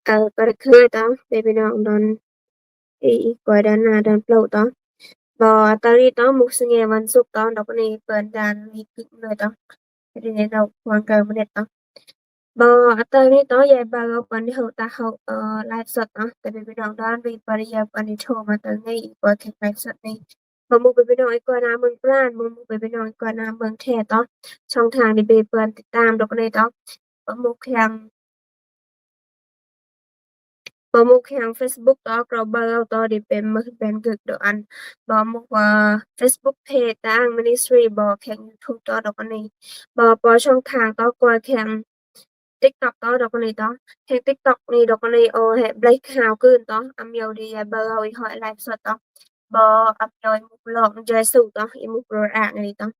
ເອີ ປະເດີດຄືຕອນເປັນພີ່ນ້ອງດອນອີກອຍດອນໜ້າດອນໂປຣຕອນ ບໍ່ຕອນນີ້ຕອນມຸກສະແງວັນສຸກຕອນດອກນີ້ເປີນດານລີກິກເລີຍຕອນ ເຮັດໃຫ້ເຮົາຄວນເກີນມາເນັດຕອນ ບໍ່ຕອນນີ້ຕອນຍາຍເບິ່ງເອົາປານເຮົາຕາເຮົາ ເອີ ໄລຟ໌ສົດຕອນ ແຕ່ເປັນພີ່ນ້ອງດອນວີປານຍາປານໂທມາຕອນນີ້ອີກອຍແຂ່ງໄລຟ໌ສົດນີ້ ປະມຸກເປັນພີ່ນ້ອງອີກກວ່ານາເມືອງປານ ປະມຸກເປັນພີ່ນ້ອງອີກກວ່ານາເມືອງແທ້ຕອນ ຊ່ອງທາງທີ່ເປັນເພື່ອນຕິດຕາມດອກນີ້ຕອນ ປະມຸກແຂ່ງ ປະມຸກແຂ່ງເຟສບຸກຕອນ ກຣອບເບີຕອນທີ່ເປັນເມືອງແບນກຶກດອກອັນ ປະມຸກວ່າເຟສບຸກເພຈຕາງມິນິສທຣີ ບໍ່ແຂ່ງຢູທູບຕອນດອກອັນນີ້ ບໍ່ປະຊ່ອງທາງຕອນກວ່າແຂ່ງ TikTok ຕອນດອກນີ້ຕອນ ແຂ່ງ TikTok ນີ້ດອກນີ້ ໂອ ແຮະ ໄບລຄາວຄືນຕອນ ອາມຽວດີ ເບີເອົາອີກຮ້ອຍໄລຟ໌ສົດຕອນ ບໍ່ອຳນວຍໝູ່ລອງຈອຍສູຕອນ ອີໝູ່ໂປຣອາກນີ້ຕອນ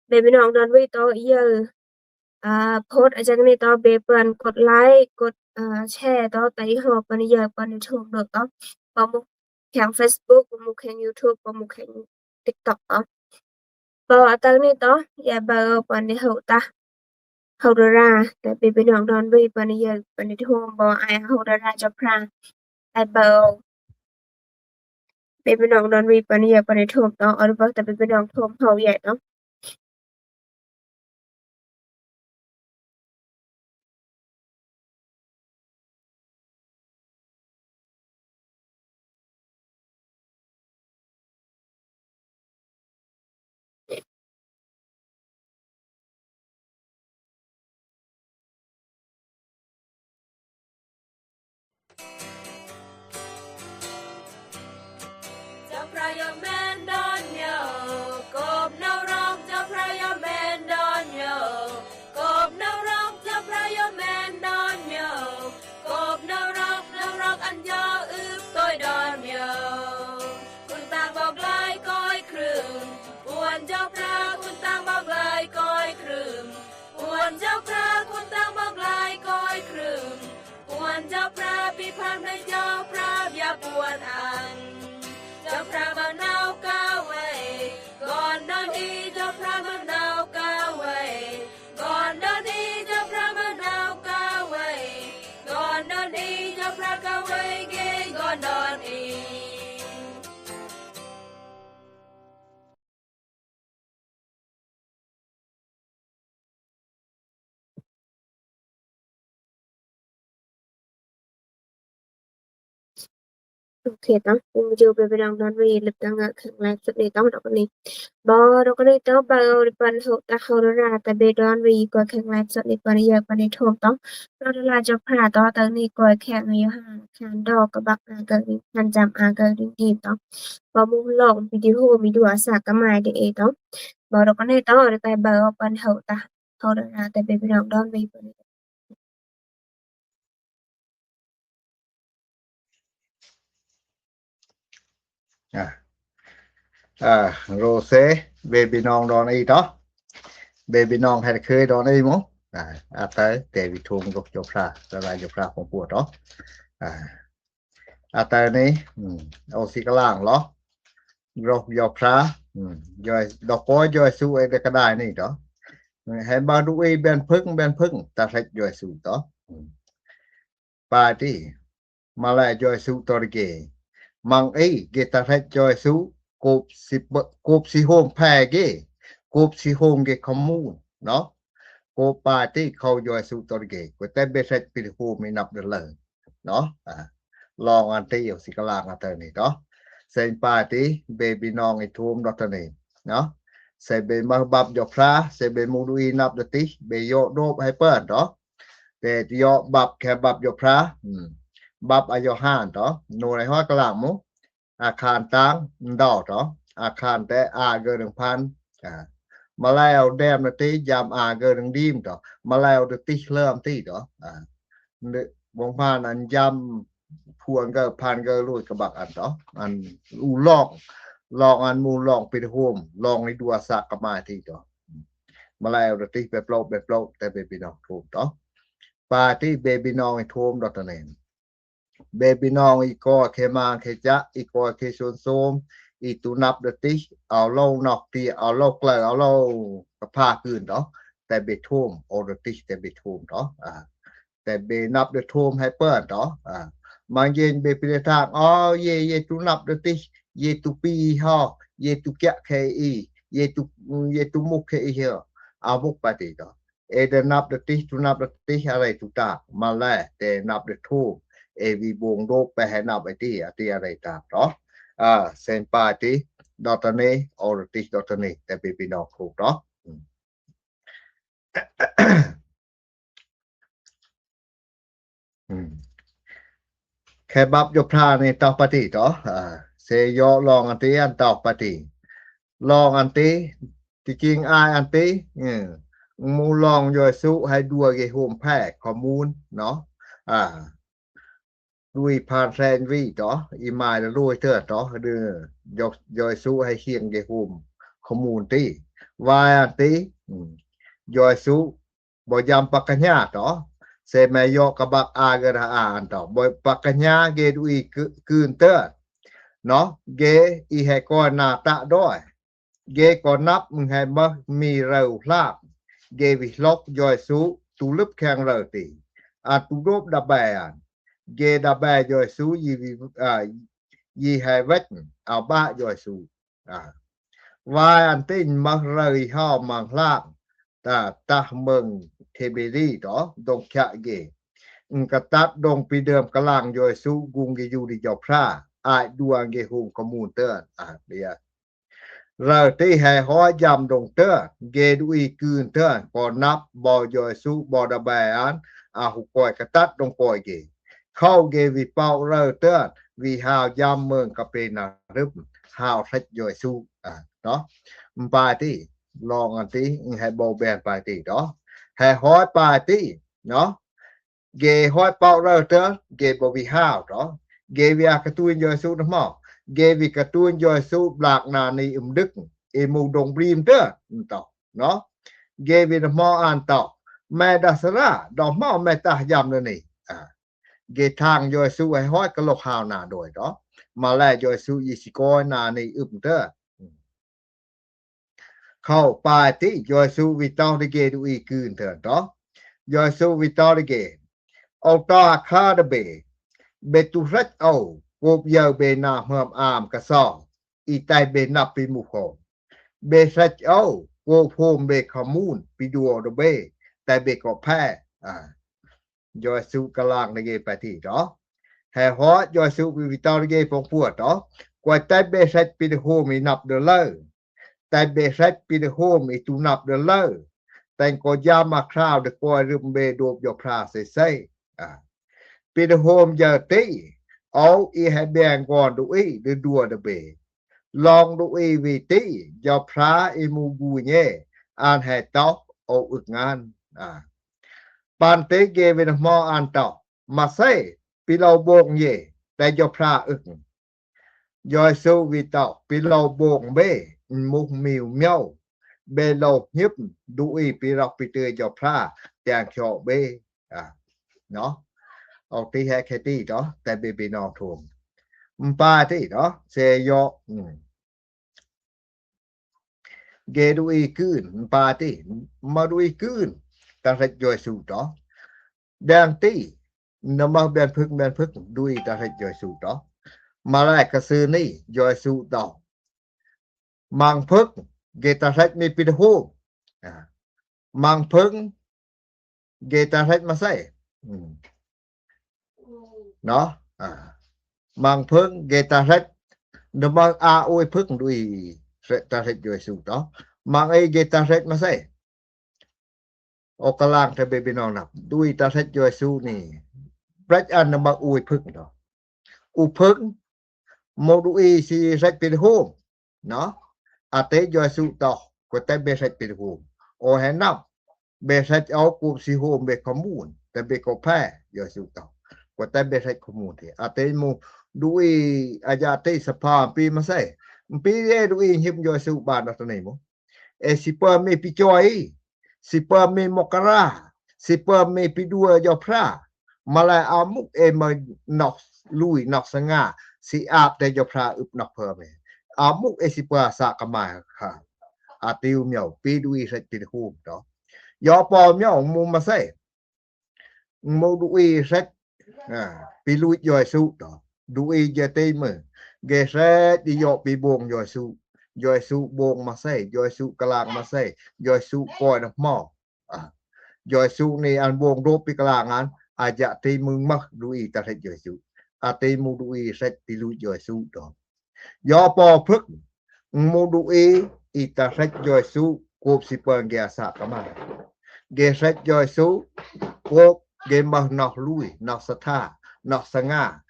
ເບບີນ້ອງດອນວີຕອນ ເອີ ອາ ໂພສອາຈາກນີ້ຕອນ ເບເປື້ອນກົດໄລ ກົດ ອາ ແຊຕອນ ແຕ່ອີຫອປະນິເຢີປະນິໂທມໂດດຕອນ ປະມຸກແຂ່ງເຟສບຸກ ປະມຸກແຂ່ງຢູທູບ ປະມຸກແຂ່ງ TikTok ຕອນ ບໍ່ອັນຕານີ້ຕອນ ຢ່າເບີປານເຮົາຕາ ເຮົາດາລາ ແຕ່ເປັນພີ່ນ້ອງດອນວີປານເຢີປານໂທມ ບໍ່ອາຍເຮົາດາລາເຈົ້າພຣາ ອາຍເບີ ເປັນພີ່ນ້ອງດອນວີປານເຢີປານໂທມຕອນ ອອດເບີ ແຕ່ເປັນພີ່ນ້ອງໂທມເຮົາໃຫຍ່ຕອນ. ເຈົ້າພຣະຢ່ອມແມ່ນດອນໂຍ ກົບນະຣອກ ເຈົ້າພຣະຢ່ອມແມ່ນດອນໂຍ ກົບນະຣອກ ເຈົ້າພຣະຢ່ອມແມ່ນດອນໂຍ ກົບນະຣອກ ນະຣອກອັນຍາວອຶບໂຕຍດອນໂຍ ຄຸນຕາງບອກລາຍກ້ອຍຄຣຶມ ປວນເຈົ້າພຣະ ຄຸນຕາງບອກລາຍກ້ອຍຄຣຶມ ປວນເຈົ້າພຣະ ຄຸນຕາງບອກລາຍກ້ອຍຄຣຶມ ປວນເຈົ້າພຣະ ພິພາກໃນເຈົ້າພຣະ ຢ່າປວນອັນ ເຈົ້າພຣະມານາວກາໄວ ກ່ອນນອນອີ ເຈົ້າພຣະມານາວກາໄວ ກ່ອນນອນອີ ເຈົ້າພຣະມານາວກາໄວ ກ່ອນນອນອີ ເຈົ້າພຣະກາໄວເກ ກ່ອນນອນອີ. ໂອເຄຕອນ ຢູ່ເປັນພີ່ນ້ອງດອນວີ ເລັບຕະເງາະແຂ່ງໄລຟ໌ສົດນີ້ຕອນດອກນີ້ ບໍ່ດອກນີ້ຕອນ ເບີປານເຮົາຕາເຮົາດາລາ ແຕ່ເບດອນວີກວ່າແຂ່ງໄລຟ໌ສົດນີ້ປານເຢີປານໂທມຕອນ ເຮົາດາລາເຈົ້າພຣາຕອນ ຕອນນີ້ກວ່າແຂ່ງຢູ່ຫ້າ ແຂ່ງດອກກະບັກອາເກີງ ແຂ່ງຈຳອາເກີງດີຕອນ ບໍ່ມຸມລອງວິດີໂອມີດູອາສາກະມາຍເດເອຕອນ ບໍ່ດອກນີ້ຕອນ ແຕ່ເບີປານເຮົາຕາ ເຮົາດາລາ ແຕ່ເປັນພີ່ນ້ອງດອນວີປານ ອາ ອາ ໂຣເຊ ເບບີນ້ອງດອນອີຕອ ເບບີນ້ອງແຮດເຄີຍດອນອີໝົ ອາ ອາໄຕ ແຕ່ວິທຸງລົກໂຈພຣາ ລະລາຍໂຈພຣາຂອງປວດຕອ ອາ ອາໄຕນີ້ ອືມ ໂອຊິກະລາງເລາະ ໂລກຢໍພຣາ ອືມ ຢໍ ດອກກໍຢໍສູເອເດກະດາຍນີ້ຕອ ແຮມບາດູເອແບນເພິ່ງ ແບນເພິ່ງ ຕາເລັກຢໍສູຕອ ອືມ ປາຕີ ມາແລຢໍສູຕອນເກ ມັງເອເກຕາເລັກຢໍສູ ກົບຊິ ກົບຊິໂຮມແພເກ ກົບຊິໂຮມເກຂະມູນເນາະ ກົບປາຕີເຂົາຢໍສູຕອນເກ ກໍແຕ່ເບເລັກປິໂຮມີນັບເດີເລີ ເນາະ ອາ ລອງອັນຕີເອົາຊິກະລາງອັນເຕີນີ້ເນາະ ເຊັນປາຕີ ເບບີນ້ອງອີທູມດອກເຕີນີ້ເນາະ ເຊັນເບມາບັບຢໍພຣາ ເຊັນເບມູດູອີນັບດອກຕິ ເບຢໍໂດບໃຫ້ເປີນເນາະ ເບຢໍບັບແຄ່ບັບຢໍພຣາ ອືມ ບັບອາຢໍຮານເນາະ ໂນໄລຮອດກະລາງໝູ ອາຄານຕາງ ເດົາເນາະ ອາຄານແຕ່ອາເກີໜຶ່ງພັນ ອາ ມາແລ້ວແດມນະຕິ ຢາມອາເກີໜຶ່ງດີມເນາະ ມາແລ້ວດະຕິເລີມຕິເນາະ ອາ ວອງພານອັນຢາມພວນກໍພານກໍໂລຍກະບັກອັນເນາະ ອັນອູລອງ ລອງອັນໝູ່ລອງເປັນໂຮມ ລອງໃນດັວສາກກະມາທີ່ເນາະ ມາແລ້ວດະຕິ ແບບໂລກ ແບບໂລກ ແຕ່ເບບີນ້ອງໂທມເນາະ ປາຕິເບບີນ້ອງໂທມດອກຕະແນນ ເບບີນ້ອງອີກອເຄມາເຄຈະ ອີກອເຄຊົນໂຊມ ອີຕູນັບດະຕິ ເອົາເລົ່ານອກເຕຍ ເອົາເລົ່າເກລາ ເອົາເລົ່າກະພາຄືນເນາະ ແຕ່ເບໂທມ ໂອດະຕິ ແຕ່ເບໂທມເນາະ ອາ ແຕ່ເບນັບເດີໂທມໃຫ້ເປີດເນາະ ອາ ມາເຢັນເບປິເດທາງ ອໍ ເຢ ເຢຕູນັບເດີຕິ ເຢຕູປີຮໍ ເຢຕູກຽເຄອີ ເຢຕູ ເຢຕູມຸກເຄອີເຮ ອາມຸກປາຕິເນາະ ເອເດີນັບເດີຕິ ຕູນັບເດີຕິ ອາໄລຕູຕາ ມາແລ ແຕ່ນັບເດີໂທມ ເອວີບົງໂດບ ໄປໃຫ້ນັບໄອຕິ ອາຕິອາໄລຕາເນາະ ອາ ເຊນປາຕິ ດອກຕະເນ ໂອເດຕິ ດອກຕະເນ ແຕ່ເບບີນ້ອງໂທມເນາະ ອືມ ອືມ ແຄ່ບັບໂຍພຣານີ້ຕອກປະຕິເນາະ ອາ ເຊໂຍລອງອັນຕິອັນຕອກປະຕິ ລອງອັນຕິ ທີ່ຈິງອາຍອັນຕິ ເອີ ໝູ່ລອງໂຍເອຊູໃຫ້ດັວເກໂຮມແພຂໍ້ມູນເນາະ ອາ ດຸຍຜ່ານແຊນວີເນາະ ອີມາຍລະໂລຍເທື່ອເນາະ ເດີ ໂຍ ໂຍເອຊູໃຫ້ຄຽງເກໂຮມຂໍ້ມູນຕິ ວາຍອັນຕິ ອືມ ໂຍເອຊູ ບໍ່ຢາມປັກກະຍາເນາະ ເຊແມໂຍກະບັກອາເກີດອາອັນເນາະ ບໍ່ປັກກະຍາເກດຸອີກືນເຕີເນາະ ເກອີແຮກອນນາຕະດອຍ ເກກໍນັບເມືອງແຮເມີມີເຣີລາກ ເກວິໂລກໂຍເອຊູ ຕູລຶບແຄງເຣີຕີ ອາຕູໂດບດາແບອັນ ເກດາແບໂຍເອຊູ ຢີ ອາ ຢີແຮເວັກ ອາບາໂຍເອຊູ ອາ ວາຍອັນຕິນມະເຣີອີຮາວມັງລາງ ຕາ ຕາເມືອງເທເບຣີເນາະ ດົງຂະເກ ອືມ ກະຕັດດົງປີເດີມກະລາງໂຍເອຊູ ກຸງເກຢູດີເຈົ້າພຣາ ອາຍດວງເກໂຮມຂະມູນເຕີ ອາ ເບຍ ເຣີຕີແຮຮອຍຢາມດົງເຕີ ເກດຸອີກືນເຕີ ກໍນັບ ບໍ່ໂຍເອຊູ ບໍ່ດາແບອັນ ອາຫູກອຍກະຕັດດົງກອຍເກ ເຂົ້າເກວິເປົາເຣີເຕີ ວິຮາວຢາມເມືອງກະເປນາລຶມ ຮາວເທັດໂຍເອຊູ ອາ ເນາະ ປາຕິ ລອງອັນຕິ ແຮບໍ່ແບນປາຕິເນາະ ແຮຮອຍປາຕິເນາະ ເກຮອຍເປົາເຣີເຕີ ເກບໍ່ວິຮາວເນາະ ເກວິອາກະຕູນໂຍເອຊູນະໝໍ ເກວິກະຕູນໂຍເອຊູບລາກນານີອຶມດຶກ ເອມູດົງບຣີມເຕີ ເນາະ ເກວິນະໝໍອັນເນາະ ແມ່ດາສະລາ ດອກໝໍແມ່ຕາຢາມເດີນີ ອາ ເກທາງໂຍເອຊູໃຫ້ຮອຍກະໂລກຮາວນາໂດຍເນາະ ມາແລໂຍເອຊູ ອີຊິກອຍນານີອຶມເຕີ ເຂົ້າປາຕິ ໂຍເອຊູວິຕອກດິເກດຸອີກືນເຕີເນາະ ໂຍເອຊູວິຕອກດິເກ ໂອຕອອາຄາດະເບ ເບຕູເຮັດໂອ ໂກບເຢີເບນາເຮີມອາມກະຊໍ ອີໄຕເບນັບປີໝູໂຄ ເບເຮັດໂອ ໂກບໂຮມເບຂະມູນ ປີດູໂອດະເບ ແຕ່ເບກໍແພ ອາ ໂຍເອຊູກະລາງນະເກປາຕິເນາະ ແຮຮອດໂຍເອຊູວິວິຕອລະເກປົງປວດເນາະ ກວຍແຕ່ເບເຮັດປີເດໂຮມອີນັບເດີເລີ ແຕ່ເບເຮັດປີເດໂຮມອີຕູນັບເດີເລີ ແຕ່ງກໍຢາມາຄຣາວເດກອຍລຶມເບໂດບໂຍພຣາເຊເຊ ອາ ປີເດໂຮມເຢີຕີ ເອົາອີແຮແບງກອນດູອີ ເດີດັວເດເບ ລອງດູອີວີຕິ ເຈົ້າພຣາອີມູກູເຍ ອານແຮຕອກ ໂອອຶກງານ ອາ ປານເຕເກເວນະໝໍອານຕອກ ມາເຊ ປີລາວໂບງເຍ ແຕ່ເຈົ້າພຣາອຶກ ໂຍເຊວວີຕອກ ປີລາວໂບງເບ ມຸກມິວມຽວ ເບລາວຮຶບ ດູອີປີຣອກປີເຕີເຈົ້າພຣາ ແຕງເຄອເບ ອາ ເນາະ ອອກຕີແຮແຄຕີເນາະ ແຕ່ເບບີນ້ອງໂທມ ປາຕິເນາະ ເຊໂຍ ອືມ ເກດູອີກືນ ປາຕິ ມາດູອີກືນ ຕາເລັດໂຍເອຊູຕອ ແດງຕີ ນະມະແບນພຶກ ແບນພຶກ ດູອີຕາເລັດໂຍເອຊູຕອ ມາແລກະຊືນີ ໂຍເອຊູຕອ ມັງເພິງ ເກຕາເລັດມີປີເດໂຮ ອາ ມັງເພິງ ເກຕາເລັດມາເຊ ອືມ ເນາະ ອາ ມັງເພິງ ເກຕາເລັດ ເດີມາອາໂອຍເພິງ ດຸຍຕາເລັດໂຍເອຊູເນາະ ມັງເອ ເກຕາເລັດມາເຊ ໂອກະລາງແຕ່ເບບີນ້ອງນັບ ດຸຍຕາເລັດໂຍເອຊູນີ້ ເລັດອັນເດີມາໂອຍເພິງເນາະ ອຸເພິງ ໂມດຸຍຊີເລັດເປັນໂຮມ ເນາະ ອາເຕໂຍເອຊູຕອ ກໍແຕ່ເບເລັດເປັນໂຮມ ໂອແຮນຳ ເບເລັດເອົາກຸບຊີໂຮມເບຄອມມູນ ແຕ່ເບກໍແພໂຍເອຊູຕອ Có tay bê sách của mù thì. A, tê mù đuổi a ya tê sa pha pi ma say. Pi e đuổi him Yêsu ban đó tê mù. E si pa mi pi choi. Si pa mi mokara. Si pa mi pi dua yo phra. Malai amuk e ma nok lui nok sanga. Si ap te yo phra up nok pa mi. Amuk e si pa sa kamai ha. A tiu miau pi đuổi sách pi hum đó. Yo pa miau mù ma say. Mô đuôi sách, a, pi lui Yêsu đó. Đuôi je tê mơ. Ge sách đi yo pi bông Yêsu. Yêsu bông ma say, Yêsu kalang ma say, Yêsu coi nó mò. A. Yêsu ni ăn bông đô pi kalang ăn, a ya tê mơ mơ đuôi ta sách Yêsu. A tê mô đuôi sách pi lui Yêsu đó. Yo po phước, mô đuôi, i ta sách Yêsu, cộp si pơn ge sa kamai. Ge sách Yêsu, cộp ge mơ noh lui, noh sa tha, noh sa nga.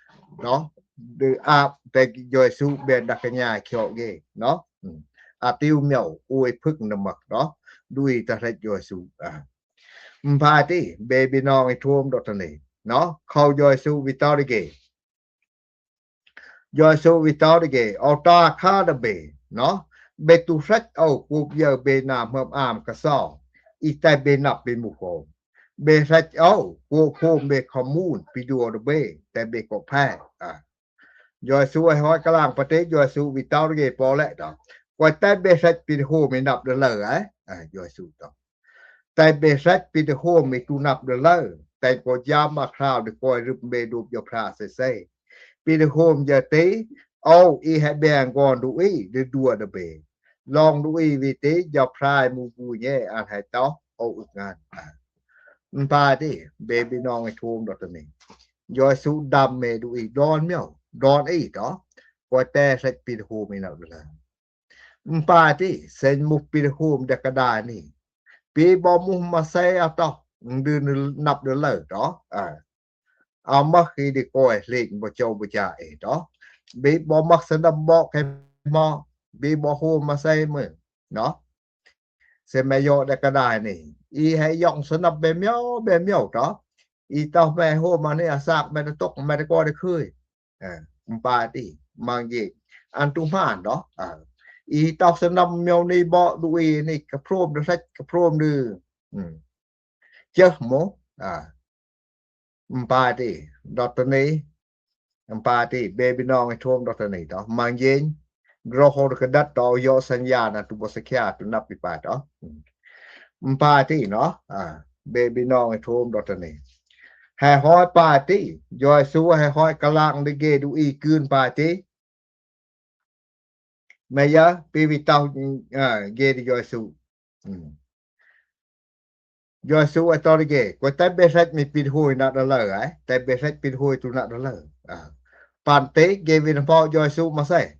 Đó, đư ap te Yêsu ben đa ka nhai khio ge, đó. A tiu miau, ui phước nơ mơ, đó. Đuôi ta sách Yêsu, a. Mpa ti, bê bi nong i thuôm đó tê ni, đó. Khâu Yêsu vi tao đi ge. Yêsu vi tao đi ge, ô ta kha đa bê, nó. Bê tu sách ô, cộp yơ bê na mơm am ka so. I tay bê nặp bê mục hô. Bê sách ô, cộp hô bê khô mùn, pi dua đa bê, tay bê cộp phê. A. Yêsu ai hói kalang pa tê, Yêsu vi tao đi ge po lẹ đó. Quay tay bê sách pi hô mê nặp đa lơ, a. A, Yêsu đó. Tay bê sách pi đa hôm i tu nặp đa lơ, tay có giam a khrao đa coi rưp bê đup yo phra sê sê. Pi đa hôm ya tê, ô i hê bê ang gon đu i, đa đua đa bê. Long đu i vi tê, yo phra i mu bu nhé, ăn hê tó, ô ưk ngăn. Mpa tê, bê bi nong i thuôm đo tê ni. Yêsu đăm mê đu i, đon miau, đon i tó. Coi tay sách pi đa hôm i nặp đa lơ. Mpa ti, sen mục pi đa hôm đa ka đa ni. Pi bo mục ma say a to, đư nặp đa lơ to. A. A mă khi đi coi lệnh bo châu bo cha e to. Bi bo mă sa nặp bo ke mo, bi bo hôm ma say mơ, no. Sen mê yo đa ka đa ni. I hê yong sa nặp bê miau, bê miau to. I to mê hôm ma ni a sak mê đa tốc, mê đa coi đa khơi. A, mpa ti, mang ye. Ăn tu man đó. A. I tao sa nặp miau ni bo đu i ni ka phrom đa sách ka phrom đư. Chơ mô. A. Mpa ti, đo tê ni. Mpa ti, bê bi nong i thuôm đo tê ni đó. Mang ye. Gro hô đa ka đăt đó yo sanh ya na tu bo sa khia tu nặp pi pa đó. Mpa ti, no. A, bê bi nong i thuôm đo tê ni. Hê hói pa ti, Yêsu hê hói kalang đa ge đu i kưn pa ti. Mê ya, pi vi tao, a, ge đa Yêsu. Yêsu ai to đa ge, quay tay bê sách mi pi hôi nặp đa lơ, a. Tay bê sách pi hôi tu nặp đa lơ. A. Pan tê ge vi nă mô Yêsu ma say.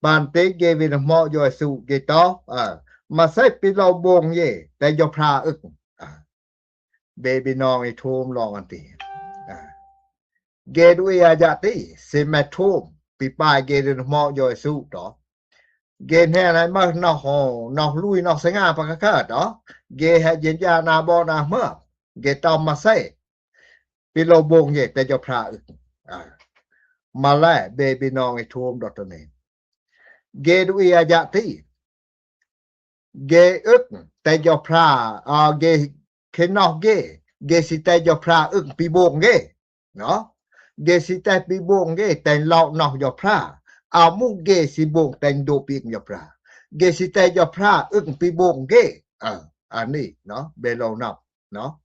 Pan tê ge vi nă mô Yêsu ge to, a. Ma say pi lô bông ye, tay yo phra ưk. A. Bê bi nong i thuôm long ăn ti. A. Ge đu i a ya ti, si mê thuôm, pi pai ge đu nă mô Yêsu to. Ge nhen ai mơ noh, noh lui noh sa nga pa ka ka to. Ge hê yen ya na bo na mơ. Ge to ma say. Pi lô bông ye, tay yo phra ưk. A. Ma lê, bê bi nong i thuôm đo tê ni. Ge đu i a ya ti. Ge ưk, tay yo phra, a, ge khê noh ge, ge si tay yo phra ưk pi bông ge, no. Ge si tay pi bông ge, tay lô noh yo phra. A mŭ ge si bông tay đô pi ưk yo phra. Ge si tay yo phra ưk pi bông ge. A, ăn ni, no, bê lô nặp, no.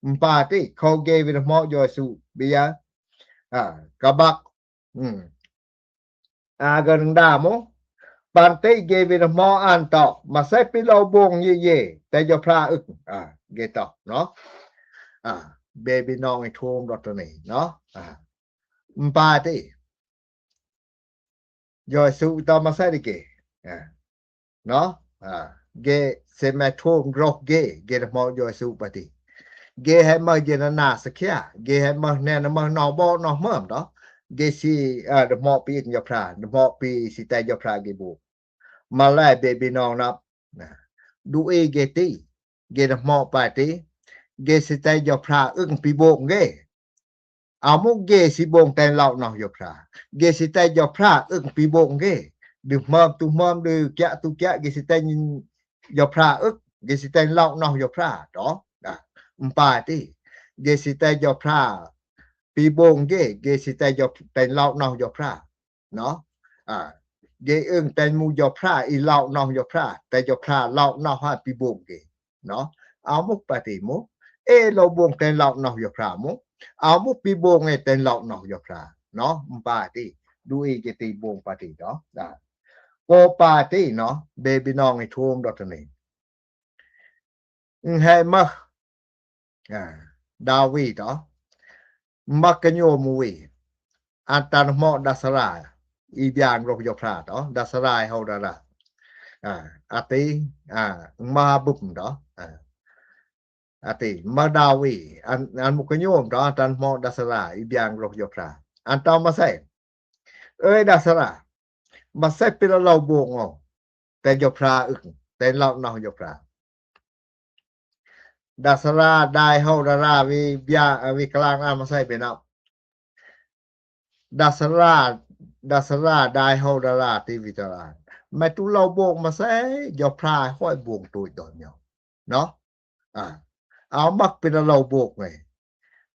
Mpa ti, khâu ge vi nă mô Yêsu, bi ya. A, ka băk. A, gơ nâng đa mô. Pan tê ge vi nă mô ăn to. Ma say pi lô bông ye ye. Tay yo phra ưk. A, ge to, no. A, bê bi nong i thuôm đo tê ni, no. A. Mpa ti. Yêsu to ma say đa ge. A. No. A. Ge sen mê thuôm gro ge, ge đa mô Yêsu pa ti. Ge hê mơ ye na na sa khia, ge hê mơ nê na mơ noh bo noh mơm to. Ge si, a, đa mô pi ưk yo phra, đa mô pi si tay yo phra ge bông. Ma lê bê bi nong nặp. Na. Đu i ge ti, ge đa mô pa ti. Ge si tay yo phra ưk pi bông ge. Áo mũ ghê si bông ten lău noh Yôpra. Ghê si ten Yôpra ưng pi bông ghê. Đư hmơm tu hmơm, đư kiă tu kiă, ghê si ten Yôpra ưng, ghê si ten lău noh Yôpra. Đó. Đó. Mpa ti. Ghê si ten Yôpra pi bông ghê, ghê si ten Yôp-, ten lău noh Yôpra. Nó. À, ghê ưng ten mũ Yôpra, i lău noh Yôpra, ten Yôpra lău noh ha pi bông ghê. Nó. Áo mũ pa ti mũ. Ê lău bông ten lău noh Yôpra mũ. Áo mũ pi bông ê ten lău noh Yôpra. Nó. Mpa ti. Đu i ghê ti bông pa ti đó. Đó. Kô pa ti nó. Bê bi nong i thôm đó tơ ni. Ưng he mơ. À, Đa Wi đó. Mơ kơ nhô mũ wi. An tan hmô Đa Sa Ra. I biang rôh Yôpra đó. Đa Sa Ra hô Đa Ra. À, a ti. À, mơ bụm đó. À. A ti. Mơ Đa Wi. An, an mũ kơ nhô đó. An tan hmô Đa Sa Ra. I biang rôh Yôpra. An tao mơ se. Ơi Đa Sa Ra. Mơ se pi lău lău bông ô. Ten Yôpra ưng. Ten lău noh Yôpra. Đa Sa Ra, Đài Hô Đa Ra, wi bia, wi klang an mơ se bê năp. Đa Sa Ra, Đa Sa Ra, Đài Hô Đa Ra, ti wi ta ra. Mơ tu lău bông mơ se, Yôpra hơi bông tui đôi nhau. Nó. À. Áo mơ pi lău lău bông ê.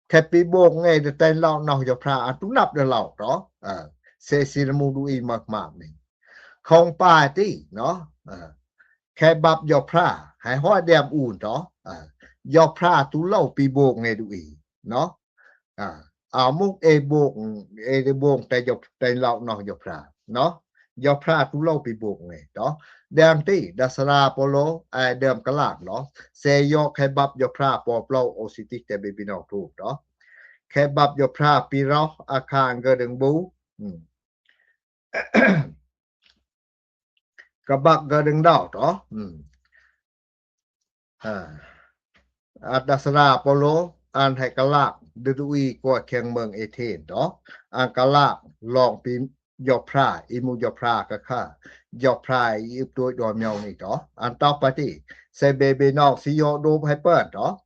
Khe pi bông ê, đơ ten lău noh Yôpra, an tu năp đơ lău đó. À. Se si na mũ đu i mơ mă ni. Không pa ti, nó. À. Khe băp Yôpra, hơi hơi đêm un đó. À. Yôpra tu lău pi bông ê đu i. Nó. À. Áo mũ ê bông, ê đơ bông ten Yôp-, ten lău noh Yôpra. Nó. Yôpra tu lău pi bông ê đó. Đang ti, Đa Sa Ra Pô Lô, ai đơm kơ lak đó. Se yô khe băp Yôpra pô plâu ô si ti te bê bi nong tu đó. Khe băp Yôpra pi rôh, a khan gơ đơng bu. Ừm. Kơ băp gơ đơng đao đó. Ừm. À. A Đa Sa Ra Pô Lô, an hơi kơ lak, đơ đu i kua kheng mơng Ê Thên đó. An kơ lak, lŏng pi Yôpra, i mũ Yôpra kơ kha. Yôpra i ưp tui đua miao ni đó. An tao pa ti, se bê bi nong si yô đô hơi pơn đó.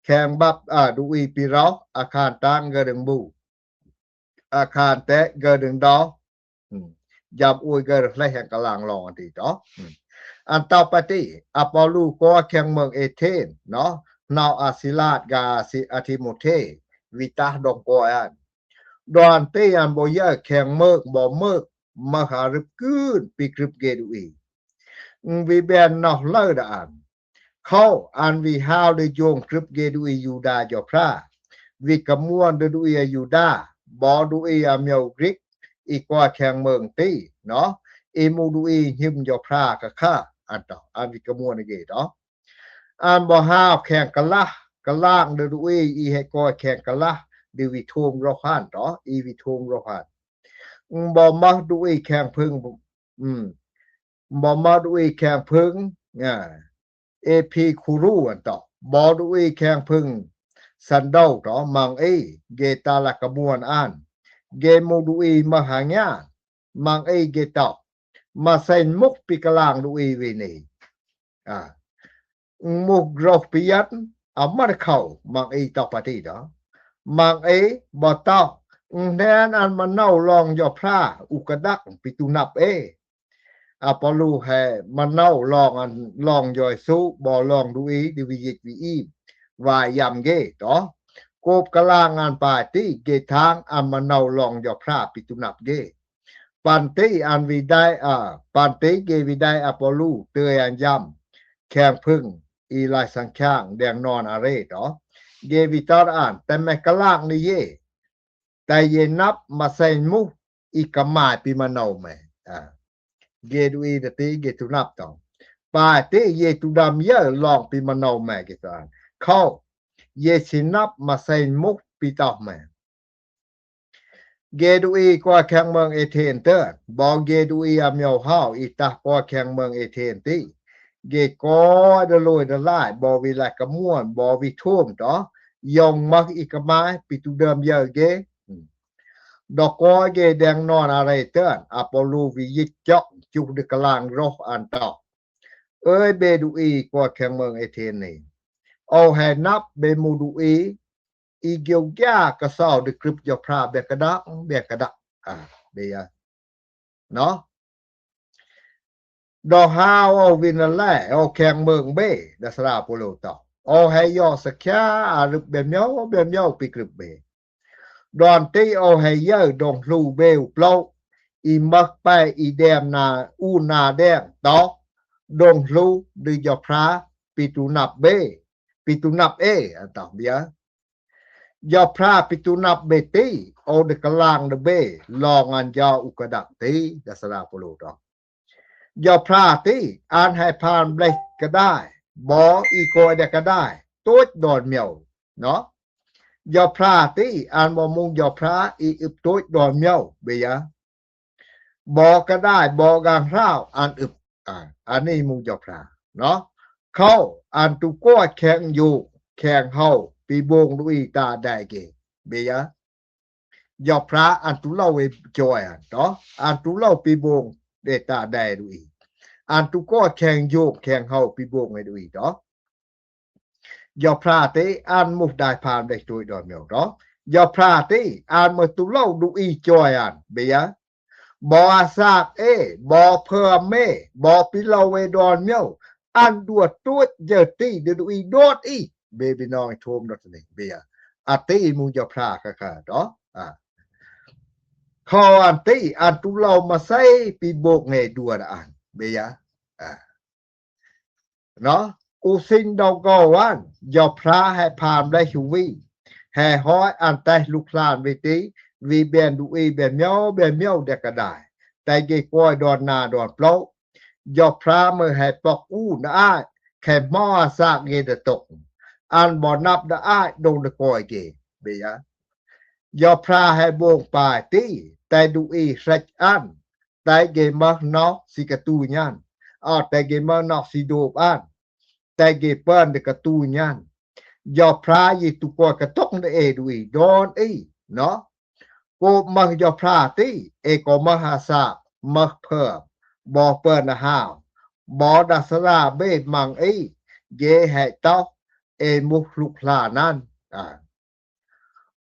Kheng băp, à, đu i pi rôh, a khan tang gơ đơng bu. A khan te gơ đơng đao. Ừm. Yam ui gơ rơ hleh heng kơ lang lŏng an ti đó. Ừm. An tao pa ti, a Pô Lu kua kheng mơng Ê Thên, nó. Nao a Si Lat gah a Si-, a Ti Mô Thê, wi tah đŏng kua an. Đoan ti an bô yơ kheng mơng, bô mơng, mơ ha rưp kưn, pi krưp ghê đu i. Ưm, wi ben noh lơ đa an. Khâu, an wi hao đơ yông krưp ghê đu i Yuđa Yôpra. Wi kơ muôn đơ đu i a Yuđa, bô đu i a miao Grik, i kua kheng mơng ti, nó. I mũ đu i nhưm Yôpra kơ kha, an tao, an wi kơ muôn ghê đó. An bô hao kheng kơ lah, kơ lang đơ đu i, i hơi kua kheng kơ lah, đơ wi thôm rôh hăn đó, i wi thôm rôh hăn. Ưm, bô mơ đu i kheng phưng, ưm, bô mơ đu i kheng phưng, à, Ê Phi Khu Ru an tao. Bô đu i kheng phưng Săn Đô đó, măng i, ghê ta lak kơ muôn an. Ghê mũ đu i mơ ha nha, măng i ghê tao. Mă sen mŭk pi kơ lang đu i wi ni. À. Mŭk rôh pi yăn, a mă khâu, măng i tao pa ti đó. Măng i, bô tao, ưm, nen an mă nâu lŏng Yôpra, u kơ đăk, pi tu năp ê. A Pô Lu hơi mă nâu lŏng an, lŏng Yêsu, bô lŏng đu i, đu wi yĭt wi i, wa yam ghê, đó. Kôp kơ lang an pa ti, ghê thang, an mă nâu lŏng Yôpra, pi tu năp ghê. Păn ti an wi đai, à, păn ti ghê wi đai a Pô Lu, tơi an yam, kheng phưng, i lai sang kheng, đen non a rê, đó. Ghê wi tơr an, te mê kơ lang ni yê. Te yê năp mă sen mŭk, i kơ mai pi mă nâu mê. À. Ghê đu i đa ti, ghê tu năp tông. Pa ti yê tu đăm yơ lŏng pi mă nâu mê ghê tơr an. Khâu, yê si năp mă sen mŭk pi tao mê. Ghê đu i kua kheng mơng Ê Thên tơr, bô ghê đu i a miao hao, i tah kua kheng mơng Ê Thên ti. Ghê kua đơ lôi đơ lai, bô wi lai kơ muôn, bô wi thôm đó, yông mă i kơ mai, pi tu đơm yơ ghê. Ưm. Đŏk kua ghê đen non a rê tơr, a Pô Lu wi yĭt chŏk, chŭk đơ kơ lang rôh an tao. Ơi bê đu i kua kheng mơng Ê Thên ni. Ô hơi năp bê mũ đu i, Ih gyo gya ka sau di krip Yopra bia ka dang, bia ka dang. A, bia. ເນາະ ດອກຮາວເອົາວິນລະແລ ເອົາແຂງເມືອງເບ ດາສະລາໂປໂລຕອ ເອົາໃຫ້ຢໍສະຂຍາອາລຶບແບມຽວ ແບມຽວປີກຣຶບເບ ດອນຕີເອົາໃຫ້ເຢີດົງຮູເບອຸປະໂລ ອີເມິກໄປອີແດມນາອູນາແດງຕອ ດົງຮູ ດືຢໍພຣາ ປີຕູນັບເບ ປີຕູນັບເອ ອັນຕອບເບຍ ຢໍພຣາ ປີຕູນັບເບຕີ ໂອເດກະລາງເດເບ ລອງອັນຢາອຸກະດັກຕີ ດາສະລາໂປໂລດອ ຢໍພຣາຕີ ອານໃຫ້ຜ່ານເບລກະດາຍ ບໍອີກອຍເດກະດາຍ ໂຕດດອນມຽວ ເນາະ ຢໍພຣາຕີ ອານບໍ່ມຸງຢໍພຣາ ອີອຶບໂຕດດອນມຽວ ເບຍ ບໍ່ກະດາຍ ບໍ່ກາງຮາວ ອັນອຶບ ອາ ອັນນີ້ໝູ່ເຈົ້າພຣາເນາະ ເຂົາອັນຕຸກວດແຂງຢູ່ ແຂງເຮົາ ປີບົງດຸອີຕາແດເກ ເບຍ ເຈົ້າພຣາອັນຕຸເລົ່າເອຈອຍອັນເນາະ ອັນຕຸເລົ່າປີບົງເດຕາແດດຸອີ ອັນຕຸກວດແຂງຢູ່ ແຂງເຮົາ ປີບົງເອດຸອີເນາະ ເຈົ້າພຣາເຕ ອານມຸດາຍພານໄດ້ໂຕຍດອນມຽວເນາະ ເຈົ້າພຣາເຕ ອານມະຕຸເລົ່າດຸອີຈອຍອັນ ເບຍ ບໍ່ອາສາກເອ ບໍ່ເພີມເມ ບໍ່ປິເລົ່າເອດອນມຽວ ອັນດວດຕວດເຈີຕີ ເດດຸອີດອດອີ ເບບີນ້ອງໂທມດອດເນ ເບຍ ອາຕີໝູ່ເຈົ້າພຣາກະກະເນາະ ອາ ຂໍອັນຕີ ອັນຕຸເລົ່າມາໃສ່ ປີບົງເອດວດອັນ ເບຍ ອາ ເນາະ ອູຊິງດອງກອວານ ເຈົ້າພຣາແຫ່ພາມໄດ້ຊູວີ ແຫ່ຮອຍອັນແຕລູກຫຼານເວຕີ ວີແບນດຸອີແບນມຽວ ແບນມຽວເດກະດາຍ ແຕ່ເກກອຍດອນນາດອນໂປລ ເຈົ້າພຣາເມີແຫ່ປອກອູນອາຍ ແຄ່ໝໍອາສາກເກດະຕົກ ອັນບໍ່ນັບດະອາຍດົງດະກອຍເກ ເບຍ ເຈົ້າພຣາແຫ່ບົງປາຍຕີ ແຕ່ດຸອີເຊັກອັນ ແຕ່ເກເມີນອກຊິກະຕູຍານ ອາ ແຕ່ເກເມີນອກຊິໂດບອັນ ແຕ່ເກເປິນເດກະຕູຍານ ເຈົ້າພຣາຢີຕຸກອຍກະຕົກເອດຸອີດອນອີ ເນາະ ໂກເມີເຈົ້າພຣາຕີ ເອກໍມະຫາສາກ ເມີເພີມ ບໍ່ເປິນອາຫາວ ບໍ່ດາສະລາເບມັງອີ ເຢແຫ່ເຕົ້າ ເອມຸກລຸກຫຼານນັ້ນ ອາ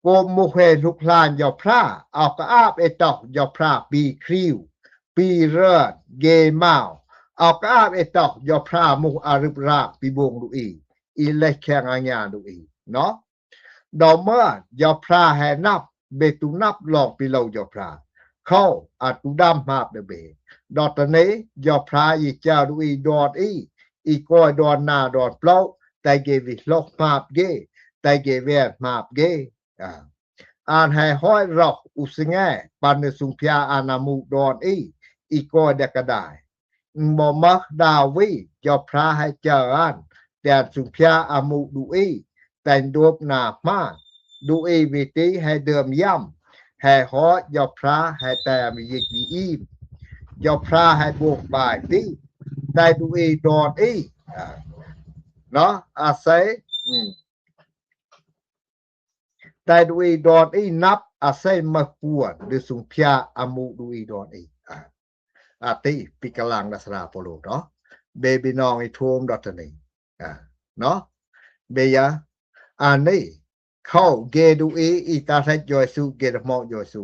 ໂກມຸເຮລຸກຫຼານເຈົ້າພຣາ ອາກະອາບເອຕອກເຈົ້າພຣາປີຄຣິວ ປີເຣິນ ເກມາວ ອາກະອາບເອຕອກເຈົ້າພຣາມຸອາລຶບຣາກ ປີບົງດຸອີ ອີເລັກແຂງອາຍາດຸອີ ເນາະ ດອກເມີເຈົ້າພຣາແຫ່ນັບ ເບຕູນັບລອງປີເລົ່າເຈົ້າພຣາ ເຂົາອາຕູດຳຫາບເດເບ ດອດຕະເນ ເຈົ້າພຣາອີຈາດຸອີດອນອີ ອີກອຍດອນນາດອນໂປລ ແຕ່ເກວິໂລກມາບເກ ແຕ່ເກແວນມາບເກ ອາ ອານແຫ່ຮອຍຣອກອຸສະແງ ປັນເນຊຸງພຽອານາມຸດອນອີ ອີກອຍເດກະດາຍ ບໍ່ມັກດາວີ ເຈົ້າພຣາໃຫ້ເຈີອັນ ແຕນຊຸງພຽອາມຸດຸອີ ແຕນໂດບນາມາ ດຸອີວິຕີໃຫ້ເດີມຢາມ ແຫ່ຮອຍເຈົ້າພຣາໃຫ້ແຕມຍິກອີອີມ ເຈົ້າພຣາໃຫ້ບົງປາຍຕີ ແຕ່ດຸອີດອນອີ ອາ ເນາະ ອາໄສ ອືມ ໄຕດຸອີດອນອີນັບ ອາໄສມາກວນ ຫຼື ສຸງພຽອາມຸດຸອີດອນອີ ອາ ອາຕິ ປິກະລັງ ດັດສະລາໂປໂລ ເນາະ ເບບີນ້ອງອີໂທມດອດຕະນີ ອາ ເນາະ ເບຍາ ອານີ ເຂົາເກດຸອີ ອີຕາແທກຢອຍສຸ ເກດະໝອກຢອຍສຸ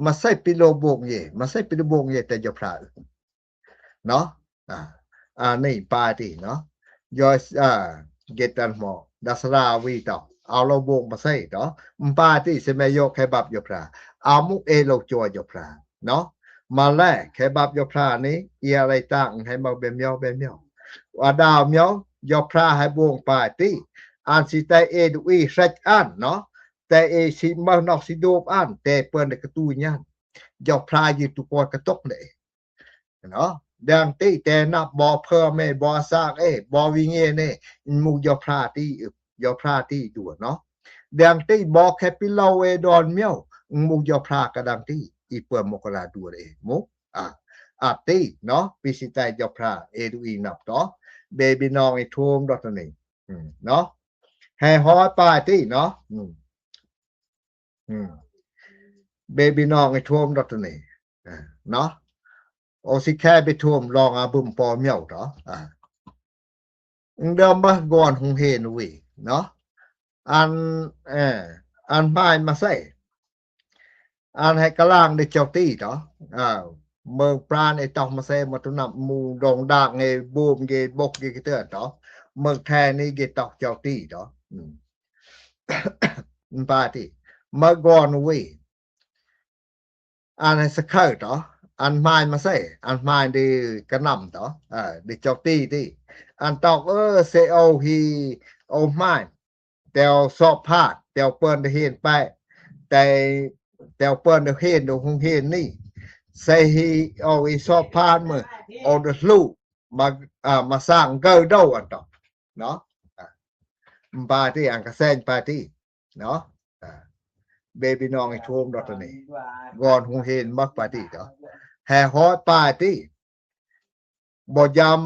ມາໃສ່ປິໂລບົງເຢ ມາໃສ່ປິໂລບົງເຢ ແຕ່ເຈົ້າພຣາ ເນາະ ອາ ອານີ້ປາຕີເນາະ ຢອຍ ອາ ເກຕັນໝໍ ດັດສະລາວີຕອ ເອົາລາວໂບງມາໃສ່ເນາະ ປາຕີເຊແມໂຍແຄບັບໂຍພຣາ ອາມຸເອໂລໂຈໂຍພຣາ ເນາະ ມາແລແຄບັບໂຍພຣານີ້ ເອຍາໄລຕາງໃຫ້ມາເບມຽວ ເບມຽວ ອາດາວມຽວ ໂຍພຣາໃຫ້ໂບງປາຕີ ອານຊິແຕເອດູອີເຊັກອັນເນາະ ແຕເອຊິເມີນອກຊິໂດບອັນ ແຕເປິນກະຕູຍານ ໂຍພຣາຢືນຕຸກອຍກະຕົກເນ ເນາະ ແດງຕີແຕ່ນັບບໍ່ເພີເມບໍ່ສາກເອບໍ່ວິເງເນ ໝູ່ຢໍພຣາຕີ ຢໍພຣາຕີດວນເນາະ ແດງຕີບໍ່ແຄປິລາເອດອນມຽວ ໝູ່ຢໍພຣາກະດັງຕີ ອີເປີມມົກກະລາດວນເອ ໝູ່ ອາ ອາຕີເນາະ ປີຊິໄຕຢໍພຣາເອດູອີນັບຕໍ່ ເບບີນ້ອງອີໂທມດອກຕະນີ້ ເນາະ ແຫ່ຮອຍປາຍຕີເນາະ ເບບີນ້ອງໄອ້ໂທມດອກຕະນີ້ ເນາະ ໂອຊິແຄໄປໂທມລອງອາບຶມປໍມຽວເນາະ ເດີມມາກ່ອນຫົງເຮນວີເນາະ ອັນ ເອີ ອານມາຍມາເຊ ອານໃຫ້ກະລາງເດເຈົ້າຕີເນາະ ເອີ ເມືອງປານເອຕອກມາເຊ ມາຕຸນຳໝູ່ດົງດາກເງ ບູມເງ ບົກເງກະເຕີນເນາະ ເມືອງແທນີເກຕອກເຈົ້າຕີເນາະ ອືມ ປາຕີ ເມືອງກອນວີ ອານໃຫ້ສະເຄີເນາະ ອານມາຍມາເຊ ອານມາຍດີກະນຳເນາະ ເອີ ດີເຈົ້າຕີຕີ ອານຕອກເອີ ເຊໂອຮີ ໂອມາຍ ແຕ່ວຊອບພາດ ແຕ່ວເປີນໄດ້ເຮນໄປ ແຕ່ ແຕ່ວເປີນໄດ້ເຮນໂດໂຮງຮຽນນີ້ ເຊຮີໂອອີຊອບພາດມື ໂອເດລູ ມາ ອາ ມາສ້າງເກີໂດອັນຕອກເນາະ ອາ ມປາຕີ ອານກະແຊງປາຕີ ເນາະ ອາ ເບບີນ້ອງອີໂທມດອກຕະນີ້ ກ່ອນໂຮງຮຽນມັກປາຕີເນາະ ແຫ່ຮອດປາຕີ ບໍ່ຢາມ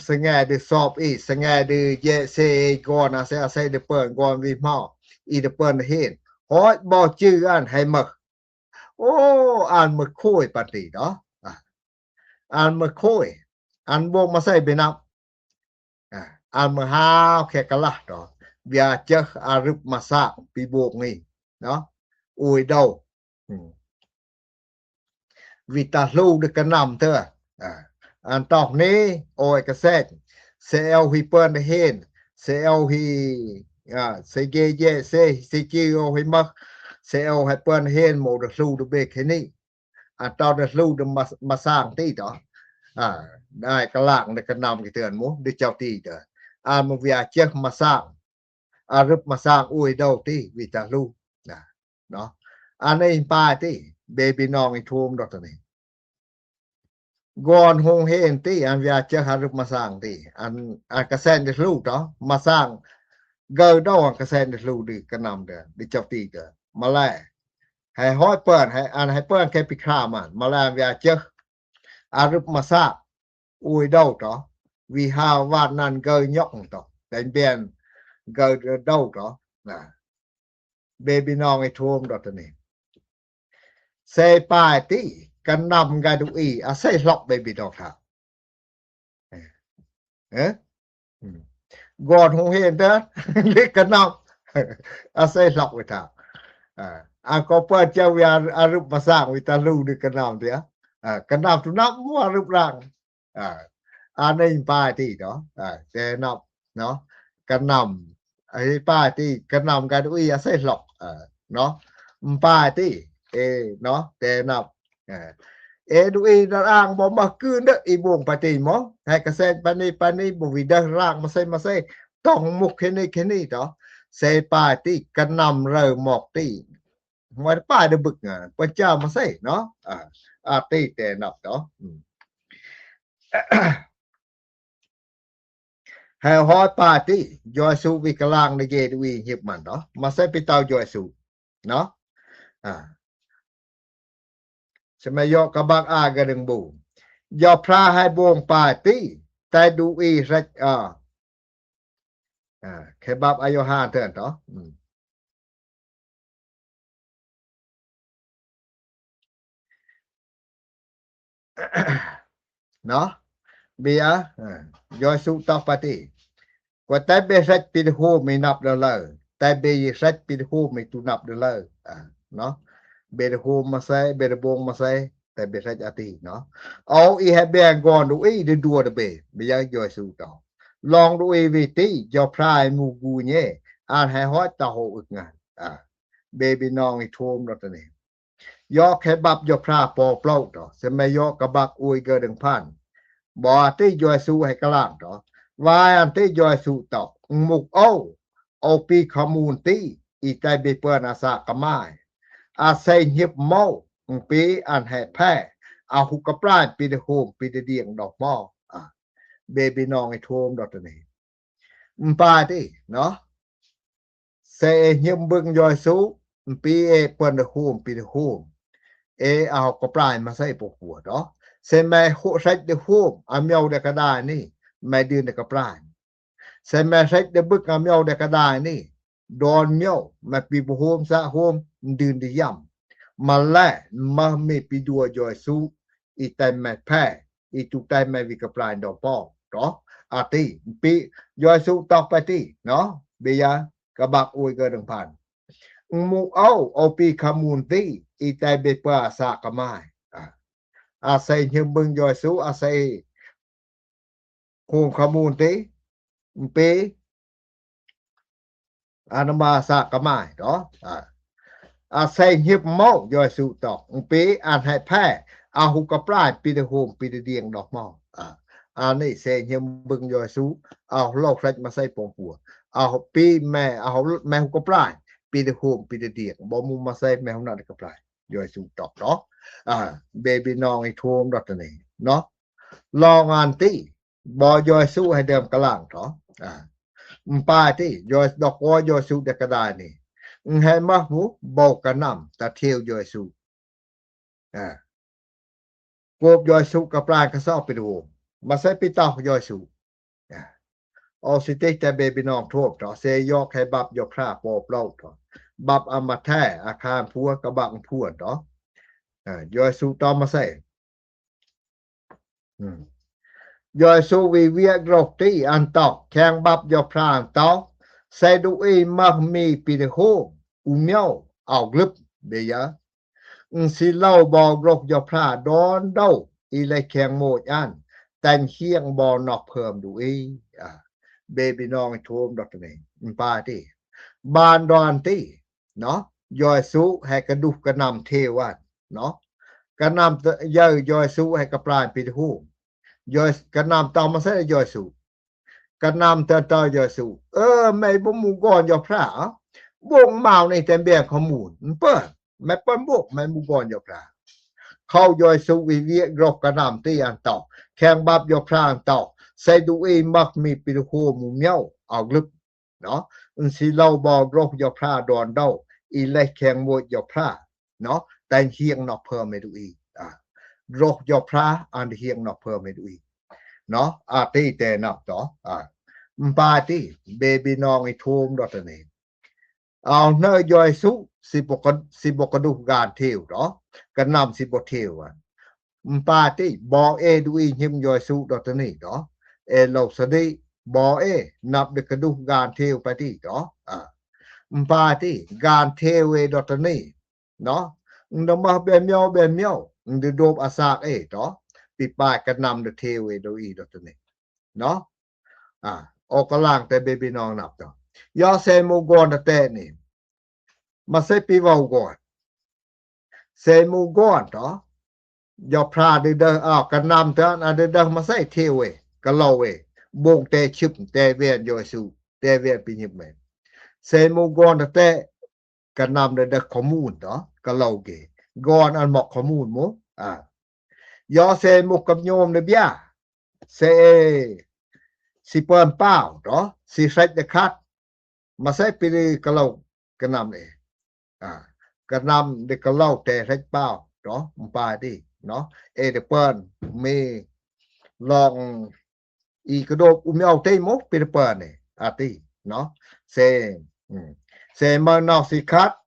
ສະແງເດີສອບອີ ສະແງເດີເຢເຊ ກ່ອນອາເຊ ອາເຊເດີເປີນ ກ່ອນວິມາ ອີເດີເປີນຮຽນ ຮອດບໍ່ຈື່ອານໃຫ້ໝົດ ໂອ້ ອານໝົດໂຄຍປາຕີເນາະ ອາ ອານໝົດໂຄຍ ອານບໍ່ມາໃສ່ເບນັບ ອາ ອານມະຫາວແຄກະລະເນາະ ວຽເຈກອາລຶບມາສາກປີໂບກນີ້ເນາະ ໂອຍເດົາ ອືມ ວິຕາລູດກະນຳເຕີ ອາ ອານຕອກນີ້ ໂອຍກະເຊັດ ເຊແອວຮີເປີນເຮນ ເຊແອວຮີ ອາ ເຊເກເຢເຊ ເຊຈີໂອຮີມັກ ເຊແອວໃຫ້ເປີນເຮນໂມເດລູດເບເຄນີ ອາ ຕອນເດີລູດມາ ມາສ້າງຕີເນາະ ອາ ໄດ້ກະລາງໄດ້ກະນຳກະເຕີນໝູ່ ດີເຈົ້າຕີເຕີ ອາ ມະວຽເຈກມາສ້າງ ອາລຶບມາສ້າງ ໂອຍເດົາຕີ ວິຕາລູ ນະ ເນາະ ອາ ໃນປາຕີ ເບບີນ້ອງອີໂທມດອກຕະນີ້ ກ່ອນໂຮງຮຽນຕີ ອານວຽເຈກອາລຶບມາສ້າງຕີ ອານ ອານກະແຊນເດລູເນາະ ມາສ້າງເກີໂດ ອານກະແຊນເດລູດີກະນຳເດີ ດີເຈົ້າຕີເດີ ມາແລ ໃຫ້ຮອດເປີນ ໃຫ້ ອານໃຫ້ເປີນແຄປິຄາມາ ມາແລວຽເຈກ ອາລຶບມາສາກ ໂອຍເດົາເນາະ ວິຫາວານນັນເກີຍົກເນາະ ແຕ່ງແບນເກີໂດເນາະ ນະ ເບບີນ້ອງອີໂທມດອກຕະນີ້ ເຊປາຍຕີ ກະນຳກະດູອີ ອາໄສລັອກເບບີນ້ອງທາ ເອີ ເອີ ອືມ ກ່ອນໂຮງຮຽນເດີ ເລັກກະນຳ ອາໄສລັອກໄວ້ທາ ອາ ອາກໍເປີດຈາວຽອາລຶບມາສ້າງວິຕາລູດີກະນຳເດ ອາ ກະນຳຕຸນຳບໍ່ອາລຶບລາງ ອາ ອາ ໃນປາຍຕີເນາະ ອາ ແຕ່ນຳເນາະ ກະນຳ ອາ ໃນປາຍຕີ ກະນຳກະດູອີ ອາໄສລັອກ ເອີ ເນາະ ປາຍຕີ ເອ ເນາະ ແຕ່ນຳ ເອີ ເອດູອີດາອາງບໍ່ມາກືນເດີ ອີບົງປາຕີໝໍ ໃຫ້ກະແຊນປານີປານີ ບໍ່ວິເດີລາງມາເຊມາເຊ ຕ້ອງມຸກເຄນີເຄນີເນາະ ເຊປາຍຕີ ກະນຳເລີໝອກຕີ ມວຍປາຍເດີບຶກ ອາ ເປັນເຈົ້າມາໃສ່ເນາະ ອາ ອາຕິແຕ່ນັບເນາະ ອືມ ແຮວຮອດປາຕິ ຢອຍສຸວິກະລາງໃນເກດູອີ ຫຍິບມັນເນາະ ມາໃສ່ປີເຕົາຢອຍສຸເນາະ ອາ ສະມາຍົກະບັກອາກະດຶງບູ ຢໍພຣາໃຫ້ບົງປາຕິ ແຕ່ດູອີເລັກ ອາ ອາ ເຄບັບອາໂຍຮານເທື່ອນເນາະ ອືມ ເນາະ ເບຍ ເອີ ຢອຍສຸຕອກປາຕິ ກວາແຕ່ເບເລັກປີເດໂຮມມີນັບເດີເລີ ແຕ່ເບເລັກປີເດໂຮມມີຕູນັບເດີເລີ ອາ ເນາະ ເບເດໂຮມມາໃສ່ ເບເດບົງມາໃສ່ ແຕ່ເບເລັກອາຕິເນາະ ເອົາອີແຮແບງກອນດູອີເດດັວເດເບ ເບຍຢອຍສຸຕອກ ລອງດູອີວິຕິ ຢໍພຣາໃຫ້ໝູກູເຍ ອານໃຫ້ຮອດຕາໂຮອຶກງານ ອາ ເບບີນ້ອງອີໂທມເນາະຕອນນີ້ ຢໍແຄບັບຢໍພຣາປໍໂປຣເນາະ ສະມາຍົກະບັກອຸຍເກີເດີງພັນ ບໍ່ອາຕິຢອຍສຸໃຫ້ກະລາງເນາະ ວາຍອັນຕິຢອຍສຸຕອກ ມຸກໂອ ໂອປີຂະມູນຕິ ອີໄຕເບເປິນອາສາກະມາຍ ອາເຊງຫຍິບໂມ ອື ປີອັນແຮແພ ອາຫຸກກະປາຍ ປີເດໂຮມ ປີເດດຽງດອກມໍ ອາ ເບບີນ້ອງອີໂທມດອກຕະນີ້ ອາ ປາຕິເນາະ ເຊເອຍືມເບິ່ງຢອຍສຸ ປີເອເປິນເດໂຮມ ປີເດໂຮມ ເອເອົາກະປາຍມາໃສ່ປົວຂົວເນາະ ເຊແມໂຮເຊັດເດໂຮມ ອາມຽວເດກະດາຍນີ້ ແມດື່ນເດກະປາຍ ເຊແມເຊັດເດບຶກ ອາມຽວເດກະດາຍນີ້ ດອນມຽວ ແມປີໂປໂຮມສະໂຮມ ດື່ນເດຢາມ ມາແລ ມາເມປີດັວຢອຍສຸ ອີແຕແມແພ ອີຕູແຕແມວິກະປາຍດອກປອງເນາະ ອາຕິ ປີ ຢອຍສຸຕອກປາຕິເນາະ ເບຍາ ກະບັກອຸຍເກີເດີງພັນ Mục âu, âu pi kha mun ti, i tai be pa sa ka mai. A, a sai nhâm bưng Yôsu, a sai khung kha mun ti, mpe, a nama sa ka mai, to. A, a sai nhâm mau Yôsu to, mpe an hai phe, a hu ka prai, pi de hom, pi de dieng dok mau. A, a ni sai nhâm bưng Yôsu, a hu lo khrach ma sai pong pua. A hu pi me, a hu me hu ka prai, pi de hom, pi de dieng. Bo mu ma sai me hu na de ka prai. Yôsu to, to. A, be bi nong i thom dot ni, no. Long an ti, bo Yôsu hai dơm ka lang, to. A, mpa ti, Yôsu dok wo Yôsu de ka dai ni. Hai ma hu, bo ka nam, ta thiu Yôsu. A, kôp Yôsu ka prai ka so pi de hom. Ma sai pi tau Yôsu. A, o si ti te be bi nong thom, to. Se yok hai bap yo phra po plo, to. Bap a ma the, a khan phua, ka bap phua, to. A, Yôsu to ma sai. Hm. Yôsu vi via grok ti an to, kheng bap yo phra an to, sai du i ma mi pi de hom, u miao, au glip, be ya. Ung si lo bo grok yo phra don do, i le kheng mo an, tan hieng bo nok phơm du i. A, be bi nong i thom dot ni, mpa ti. Ban don ti, no. Yôsu hai ka duh ka nam thiu an, no. Ka nam yơ Yôsu hai ka prai pi de hom. Yôs-, ka nam to ma sai Yôsu. Ka nam to to Yôsu. Ơ, me bo mu gon yo phra. Bông mau ni tem biang kha mun. Mpe, me pon bông, me mu gon yo phra. Khâu Yôsu vi via grok ka nam ti an to. Kheng bap yo phra an to. Sai du i ma mi pi de hom u miao, au glip. No. Ung si lo bo grok yo phra don do, i le kheng mo yo phra, no, tan hieng nok phơm me du i. A, grok yo phra an hieng nok phơm me du i. No, a ti te nap to. A, mpa ti, be bi nong i thom dot ni. Au nơ Yôsu, si bo ka, si bo ka duh gan thiu, to. Ka nam si bo thiu an. Mpa ti, bo e du i nhâm Yôsu dot ni, to. E lo sa di, bo e, nap de ka duh gan thiu pa ti, to. A, mpa ti, gan thiu e dot ni, no. Nda ma be miao, be miao, nda dop a sak e, to. Pi pai ka nam de thiu e du i dot ni, no. A, o ka lang te be bi nong nap, to. Yo se mu gon te ni. Ma sai pi vau gon. Se mu gon, to. Yo phra de de, a, ka nam te an de de ma sai thiu e, ka lo e. Bông te chip, te ven Yôsu, te ven pi nhip me. Se mu gon te, ka nam de de kha mun, to, ka lo ge. Gon an mok kha mun mo. A. Yo se mu ka nhôm de bia. Se e si pon pau, to, si sek de khat. Ma sai pi de ka lo ka nam e. A, ka nam de ka lo te sek pau, to, mpa ti, no. E de pon, me long i ka dop u miao ti mo, pi de pon e. A ti, no. Se, hm. Se ma nok si khat,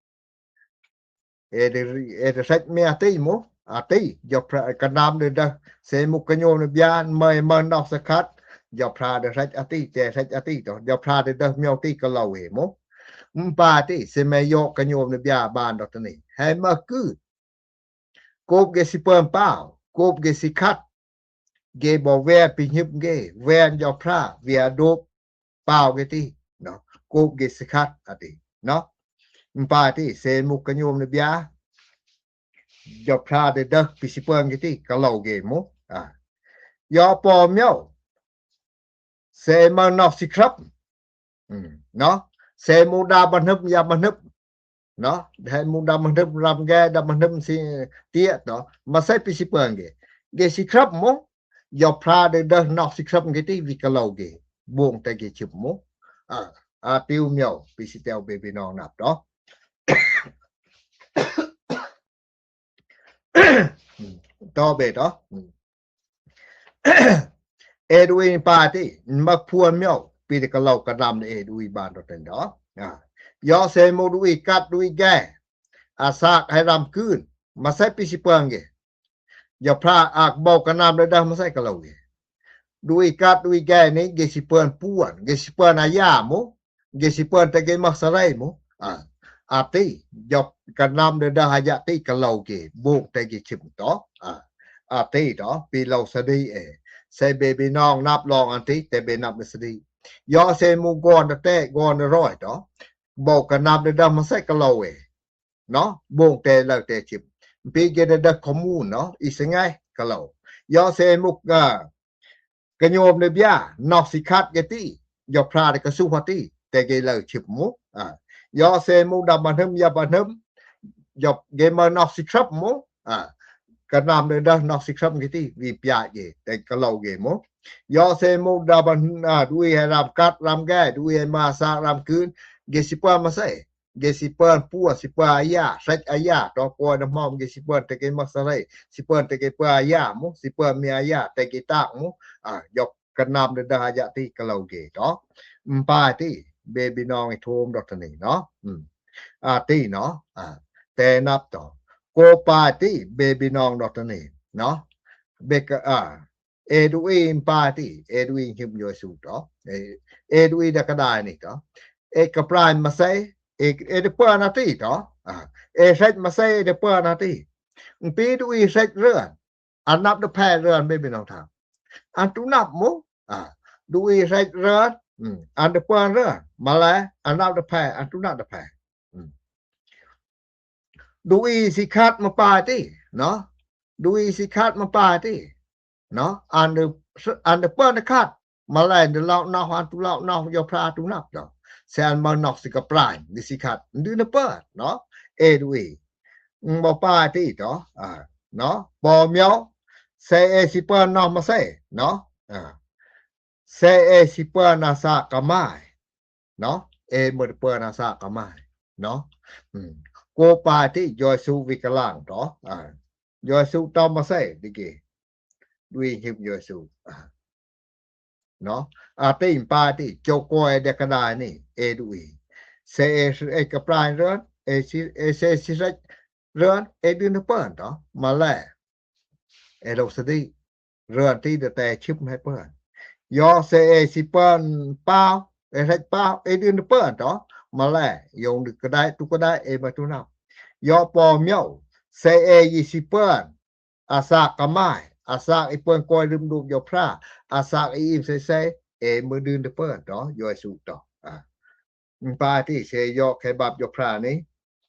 E de, e de sek me a ti mo, a ti, yo phra ka nam de de, se mu ka nhôm de bia, me ma nok sa khat, yo phra de sek a ti, te sek a ti, to, yo phra de de miao ti ka lo e mo. Mpa ti, se me yo ka nhôm de bia ban dot ni. Hai ma ku. Kôp ge si pon pau, kôp ge si khat. Ge bo ven pi nhip ge, ven yo phra, via dop, pau ge ti, no. Kôp ge si khat a ti, no. Mpa ti, se mu ka nhôm de bia. Yo phra de de pi si pon ge ti, ka lo ge mo. A. Yo po miao. Se ma nok si khrap. Hm, no. Se mu da ba nhip, ya ba nhip. No, hai mu da ma nhip ram ge, da ma nhip si tie, no. Ma sai pi si pon ge. Ge si khrap mo, yo phra de de nok si khrap ge ti vi ka lo ge. Bông te ge chip mo. A, a tiu miao, pi si teo be bi nong nap, to. To be, to. E du i pa ti, ma phua miao, pi de ka lo ka nam de e du i ban dot ni, to. A. Yo se mu du i kat du i ge. A sak hai ram kun. Ma sai pi si pon ge. Yo phra ak bo ka nam de de ma sai ka lo ge. Du i kat du i ge ni, ge si pon puan, ge si pon a ya mo. Ge si pon te ge ma sa rai mo. A. ອາຕິ ຢອບກະນຳເດີ ເດີ ອາຍະຕິ ກະໂລເກ ໂບງແຕ່ເກ ຊິບ ໂຕ ອາ ອາຕິ ໂຕ ປີໂລ ສະດີ ເອ ເຊ ເບ ບີນ້ອງ ນັບລອງ ອາຕິ ແຕ່ເບ ນັບ ສະດີ ຢໍ ເຊ ມູ ກອນ ຕະແຕ ກອນ ຣອຍ ໂຕ ໂບງກະນຳເດີ ເດີ ມະ ເຊ ກະໂລເອ ເນາະ ໂບງແຕ່ເລີ ແຕ່ ຊິບ ປີ ເກ ເດີ ເດີ ຂະມູນ ເນາະ ອີ ສະໄງ ກະໂລ ຢໍ ເຊ ມຸກ ອາ ກະໂຍມ ເດ ບຽ ນອກ ຊິຂັດ ເກ ຕີ ຢໍ ພຣາ ເດ ກະ ສຸ ຫະ ຕີ ແຕ່ເກ ເລີ ຊິບ ມຸ ອາ ຢໍ ເຊ ມຸ ດາ ບາ ໜຶມ ຢາ ບາ ໜຶມ ຢໍ ເກ ເມີ ນອກ ຊິຄັບ ມຸ ອາ ກະນຳເດີ ເດີ ນອກ ຊິຄັບ ເກ ຕີ ວີ ປຽ ເກ ແຕ່ ກະໂລເກ ມຸ ຢໍ ເຊ ມຸ ດາ ບາ ອາ ດຸ ອີ ໃຫ້ ຣຳ ກັດ ຣຳ ແກ ດຸ ອີ ໃຫ້ ມາ ສາກ ຣຳ ຄືນ ເກ ຊິ ປາ ມາ ເຊ ເກ ຊິ ເປິນ ປົວ ຊິ ປາ ອາ ຢາ ເຊັກ ອາ ຢາ ໂຕ ກອຍ ນຳ ຫອມ ເກ ຊິ ເປິນ ແຕ່ເກ ມັກ ສະເຣ ຊິ ເປິນ ແຕ່ເກ ປາ ອາ ຢາ ມຸ ຊິ ເປິນ ມີ ອາ ຢາ ແຕ່ເກ ຕາກ ມຸ ອາ ຢໍ ກະນຳເດີ ເດີ ອາຍະຕິ ກະໂລເກ ໂຕ ອາ ປາ ອາ ຕິ ເບ ບີນ້ອງ ອີ ໂທມ ດອກ ທະເນ ເນາະ ອືມ ອາ ຕິ ເນາະ ອາ ແຕ່ນັບ ໂຕ ໂກ ປາ ອາ ຕິ ເບ ບີນ້ອງ ດອກ ທະເນ ເນາະ ເບ ກະ ອາ ເອ ດຸ ອີ ປາ ອາ ຕິ ເອ ດຸ ອີ ຫຍິບ ຢໍ ເຢຊູ ໂຕ ເອ ເອ ດຸ ອີ ດາ ກະ ດາຍ ນີ້ ໂຕ ເອ ກະ ປາຍ ມະ ເຊ ເອ ເອ ເດີ ເປິນ ອາ ຕິ ໂຕ ອາ ເອ ເຊັກ ມະ ເຊ ເອ ເດີ ເປິນ ອາ ຕິ ປີ ດຸ ອີ ເຊັກ ເຣືອນ ອາ ນັບ ເດີ ແພ ເຣືອນ ເບ ບີນ້ອງ ທາງ ອາ ຕຸ ນັບ ມຸ ອາ ດຸ ອີ ເຊັກ ເຣືອນ ອືມ ອາ ເດີ ເປິນ ເຣືອນ ມະ ແລ ອາ ນັບ ເດີ ແພ ອາ ຕຸ ນັບ ເດີ ແພ ອືມ ດຸ ອີ ຊິ ຄັດ ມະ ປາ ອາ ຕິ ເນາະ ດຸ ອີ ຊິ ຄັດ ມະ ປາ ອາ ຕິ ເນາະ ອາ ເດີ ອາ ເດີ ເປິນ ຄັດ ມະ ແລ ເດີ ເລົາ ເນົາ ອາ ຕຸ ເລົາ ເນົາ ຢໍ ພຣາ ອາ ຕຸ ນັບ ເນາະ ແຊນ ມາ ນອກ ຊິ ກະ ປາຍ ດິ ຊິ ຄັດ ດື ເນີ ເປິນ ເນາະ ເອ ດຸ ອີ ອືມ ບໍ່ ປາ ອາ ຕິ ໂຕ ອາ ເນາະ ປໍ ມຽວ ເຊ ເອ ຊິ ເປິນ ເນາະ ມະ ເຊ ເນາະ ອາ ເຊ ເອ ຊິ ເປິນ ອາ ສາກ ກະ ມາຍ ເນາະ ເອ ເມີ ເປີນ ອາ ສາກ ກະ ມາຍ ເນາະ ອືມ ໂກ ປາ ອາ ຕິ ຢໍ ເຢຊູ ວິກະລາງ ໂຕ ອາ ຢໍ ເຢຊູ ຕອມ ມະ ເຊ ດິເກ ດຸ ອີ ຫຍິບ ຢໍ ເຢຊູ ອາ ເນາະ ອາ ຕິ ປາ ອາ ຕິ ໂຈ ກອຍ ເດ ກະ ດາຍ ນີ ເອ ດຸ ອີ ເຊ ເອ ຊິ ເອ ກະ ປາຍ ເຣືອນ ເອ ຊິ ເອ ເຊ ຊິ ເຊັກ ເຣືອນ ເອ ດື ເນີ ເປິນ ໂຕ ມະ ແລ ເອ ໂລ ສະດີ ເຣືອນ ຕີ ເດີ ແຕ່ ຊິບ ໃຫ້ ເປິນ ຢໍ ເຊ ເອ ຊິ ເປິນ ປາວ ເອ ເຊັກ ປາວ ເອ ດື ເນີ ເປິນ ໂຕ ມະ ແລ ຢອງ ດຶກ ກະ ໄດ ຕຸ ກະ ໄດ ເອ ມາ ຕຸ ນັບ ຢໍ ປໍ ມຽວ ເຊ ເອ ຢີ ຊິ ເປິນ ອາ ສາກ ກະ ມາຍ ອາ ສາກ ອີ ເປິນ ກອຍ ລຶມ ດູບ ຢໍ ພຣາ ອາ ສາກ ອີ ອີມ ເຊ ເຊ ເອ ເມີ ດື ເນີ ເປິນ ໂຕ ຢໍ ເຢຊູ ໂຕ ອາ ປາ ອາ ຕິ ເຊ ຢໍ ເຄບັບ ຢໍ ພຣາ ນີ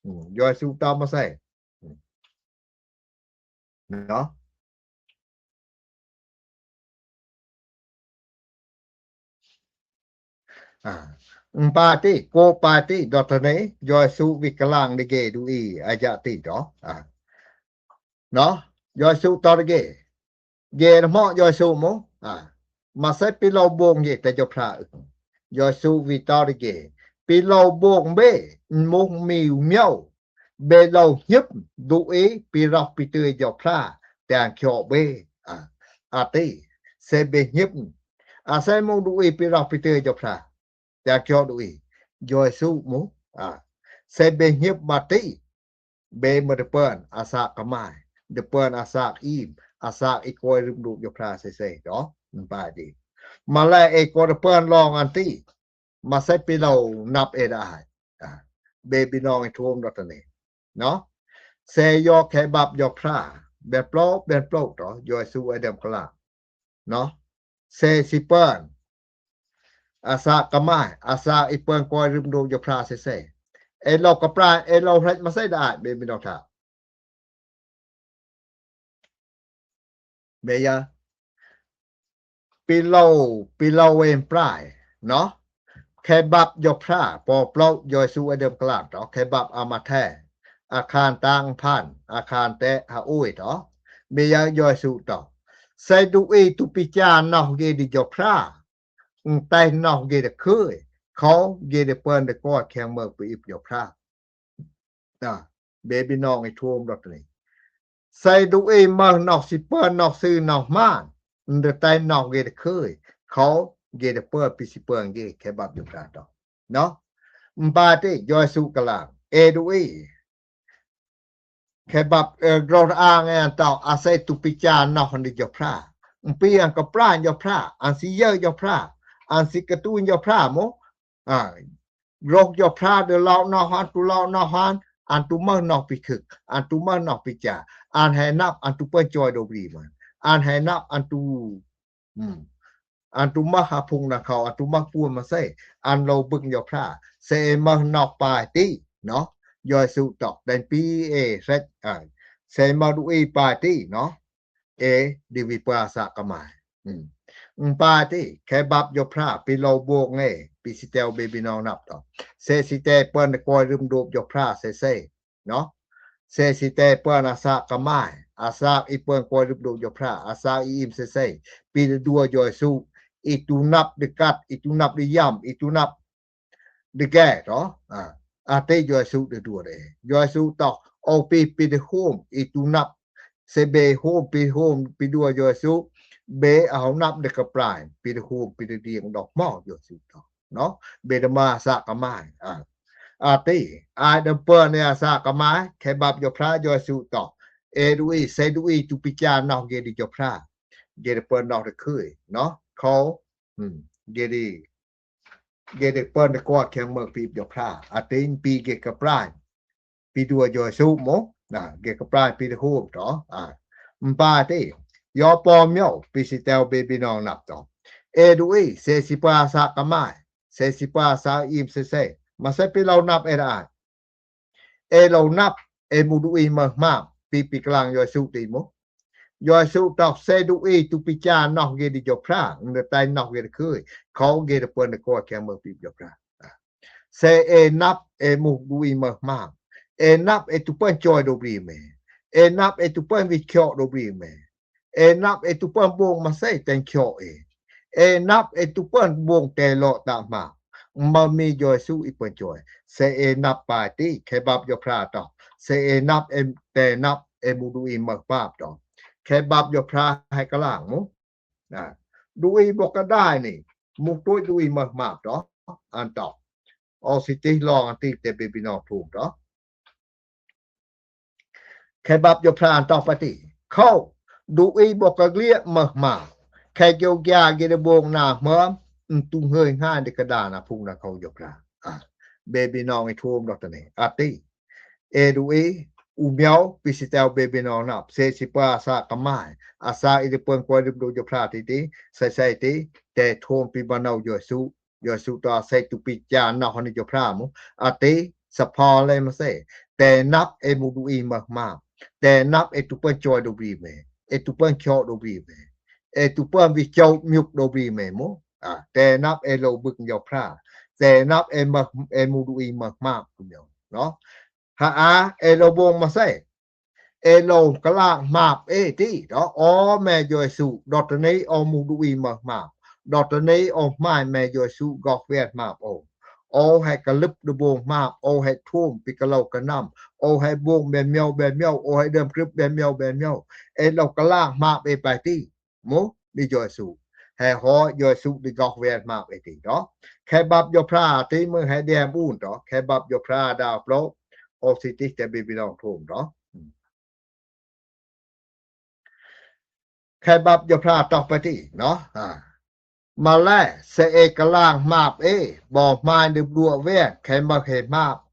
ອືມ ຢໍ ເຢຊູ ຕອມ ມະ ເຊ ອືມ ເນາະ ອາ ປາ ອາ ຕິ ໂກ ປາ ອາ ຕິ ດອດ ທະເນ ຢໍ ເຢຊູ ວິກະລາງ ດິເກ ດຸ ອີ ອາ ຢະ ຕິ ໂຕ ອາ ເນາະ ຢໍ ເຢຊູ ຕອດ ເກ ເກ ນະ ເໝາະ ຢໍ ເຢຊູ ໂມ ອາ ມະ ເຊ ປີໂລ ໂບງ ເກ ແຕ່ ຢໍ ພຣາ ອຶ ຢໍ ເຢຊູ ວີ ຕອດ ເກ ປີໂລ ໂບງ ເບ ມຸງ ມີ ມຽວ ເບໂລ ຫຍິບ ດຸ ເອ ປີຣອກ ປີເຕີ ຢໍ ພຣາ ແຕງ ຄຽວ ເບ ອາ ອາ ຕິ ເຊ ເບ ຫຍິບ ອາ ເຊ ມຸງ ດຸ ເອ ປີຣອກ ປີເຕີ ຢໍ ພຣາ ແຕງ ຄຽວ ດຸ ເອ ຢໍ ເຢຊູ ໂມ ອາ ເຊ ເບ ຫຍິບ ມາ ຕິ ເບ ເມີ ເດີ ເປິນ ອາ ສາກ ກະ ມາຍ ເດີ ເປິນ ອາ ສາກ ອີມ ອາ ສາກ ອີ ກອຍ ລຶມ ດູບ ຢໍ ພຣາ ເຊ ເຊ ໂຕ ປາ ອາ ຕິ ມະ ແລ ເອ ກອຍ ເດີ ເປິນ ລອງ ອາ ຕິ ມະ ເຊ ປີໂລ ນັບ ເອ ດາ ອາ ເບ ບີນ້ອງ ອີ ໂທມ ດອດ ທະເນ ເນາະ ເຊ ຢໍ ເຄບັບ ຢໍ ພຣາ ແບນໂປລ ແບນໂປລ ໂຕ ຢໍ ເຢຊູ ອາ ເດີມ ກະ ລາ ເນາະ ເຊ ຊິ ເປິນ ອາ ສາກ ກະ ມາຍ ອາ ສາກ ອີ ເປິນ ກອຍ ລຶມ ດູບ ຢໍ ພຣາ ເຊ ເຊ ເອ ໂລ ກະ ປາຍ ເອ ໂລ ເຮັດ ມະ ເຊ ດາ ເບ ບີນ້ອງ ທາ ເມຍາ ປີໂລ ປີໂລ ເວນ ປາຍ ເນາະ ເຄບັບ ຢໍ ພຣາ ປໍ ໂປລ ຢໍ ເຢຊູ ອາ ເດີມ ກະ ລາ ໂຕ ເຄບັບ ອາ ມາ ແທ ອາ ຄານ ຕາງ ພັນ ອາ ຄານ ແຕະ ຫາ ໂອຍ ໂຕ ເມຍາ ຢໍ ເຢຊູ ໂຕ ເຊ ດຸ ເອ ຕຸ ປີ ຈາ ເນາະ ເກ ດິ ຢໍ ພຣາ ອື ແຕ ເນາະ ເກ ເດ ເຄີຍ ເຂົາ ເກ ເດ ເປິນ ເດ ກອຍ ແຂງ ເມີ ປີ ອິບ ຢໍ ພຣາ ອາ ເບ ບີນ້ອງ ອີ ໂທມ ດອດ ທະເນ ເຊ ດຸ ເອ ເມີ ເນາະ ຊິ ເປິນ ເນາະ ຊື່ ເນາະ ມານ ເດີ ແຕ ເນາະ ເກ ເດ ເຄີຍ ເຂົາ ເກ ເດ ເປິນ ປີ ຊິ ເປິນ ເກ ເຄບັບ ຢໍ ພຣາ ໂຕ ເນາະ ປາ ອາ ຕິ ຢໍ ເຢຊູ ກະ ລາງ ເອ ດຸ ເອ ເຄບັບ ເອີ ໂຣດ ອາ ແອນ ໂຕ ອາ ເຊ ຕຸ ປີ ຈາ ເນາະ ເດ ຢໍ ພຣາ ປີ ອັນ ກະ ປຣານ ຢໍ ພຣາ ອັນ ຊິ ເຢີ ຢໍ ພຣາ ອັນ ຊິ ກະ ຕູນ ຢໍ ພຣາ ໂມ ອາ Rok Jao Phra dư lao noh han, tu lao noh han, an tu mơ noh pi khư, an tu mơ noh pi cha, an he năp, an tu pơ choi do bri man, an he năp, an tu, hmm, an tu mơ ha phung na khâu, an tu mơ pua ma se, an lo bưng Jao Phra, se mơ noh pai ti, noh, Joi Su tok, dan pi e sek, a, se mơ du i pai ti, noh, e di vi pua sa kamai. Hmm. Mpa ti, khe bap Jao Phra, pi lo bok nge, pi si teo be bi nong nap to. Se si te pơn koi rưm dop Jao Phra se se, noh. Se si te pơn a sa kamai, a sa i pơn koi rưm dop Jao Phra, a sa i im se se, pi dua Joi Su, i tu nap de kat, i tu nap de yam, i tu nap de ge to, a, a te Joi Su de dua de. Joi Su to, o pi pi de hom, i tu nap, se be hom, pi hom, pi dua Joi Su, be a hau nap de ka prai, pi de hom, pi de dieng dok mo Joi Su to, noh. Be de ma sa kamai, a. A te, a de pơn ne a sa kamai, khe bap Jao Phra Joi Su to. E du i, se du i, tu pi cha noh ge di Jao Phra. Ge de pơn noh de khơi, noh. Khâu, hmm, ge di ge de pơn de kua kiang mơ pi Jao Phra. A te pi ge ka prai. Pi dua Joi Su mo. Na, ge ka prai pi de hom to. A. Mpa te. Yo po myo pi si teo be bi nong nap to. E du i, se si pua sa kamai. Se si pua sa im se se. Ma se pi lo nap e da. E lo nap, e mu du i mơ hmap, pi pi klang Joi Su ti mo. Joi Su tok se du i tu pi cha noh ge di Jao Phra, nde tai noh ge de khơi, khâu ge de pơn de koi kiang mơ pi Jao Phra. Se e nap, e mu du i mơ hmap. E nap, e tu pơn choi do bri me. E nap, e tu pơn vi kyo do bri me. E nap e tu pơn bông ma se teng kyo e. E nap e tu pơn bông te lo ta ma. Ma mi Joi Su i pơn choi. Se e nap pa ti, khe bap Jao Phra to. Se e nap e te nap e mu du i mơ pap to. Khe bap Jao Phra hai ka lang mo. Na. Du i bok ka dai ni. Mu tu du i mơ map to. An to. O si ti long an ti te be bi no thum to. Khe bap Jao Phra an to pa ti. Khâu, du i bok ka glia mơ ma. Khe Jao Gia ge de bông na mơ, tu hơi ngai de ka da na phung na khâu Jao Phra. A, be bi nong i thum dok ta ne. A ti. E du i, u miao, pi si teo be bi nong nap. Se si pa sa kamai. A sa i de pơn koi de do Jao Phra ti ti. Sai sai ti. Te thum pi ba nau Joi Su. Joi Su to a se tu pi cha noh ni Jao Phra mo. A te sa pho le ma se. Te nap e mu du i mơ ma. Te nap e tu pơn choi do bri me. E tu pơn kyo do bri me. E tu pơn vi chau miuk do bri me mo. A, te nap e lo bưng Jao Phra. Te nap e mơ, e mu du i mơ ma ku myo. Noh. Ha a, e lo bông ma se. E lo ka lang map e ti, do, o me Joi Su, do ta ni o mu du i mơ map. Do ta ni o mai me Joi Su goh ven map o. O hai ka lip de bông map, o hai thum pi ka lo ka nam, o hai bông be miao be miao, o hai dơm krip be miao be miao. E lo ka lang map e pa ti. Mo, di Joi Su. Hai ho Joi Su di goh ven map e ti, do. Khe bap Jao Phra ti mơ hai dem un, do. Khe bap Jao Phra da plo, o si ti te bi bi nong thum, do. Khe bap Jao Phra to pa ti, noh. A. Ma le, se e ka lang map e, bo mai de blua ven, khe mơ he map.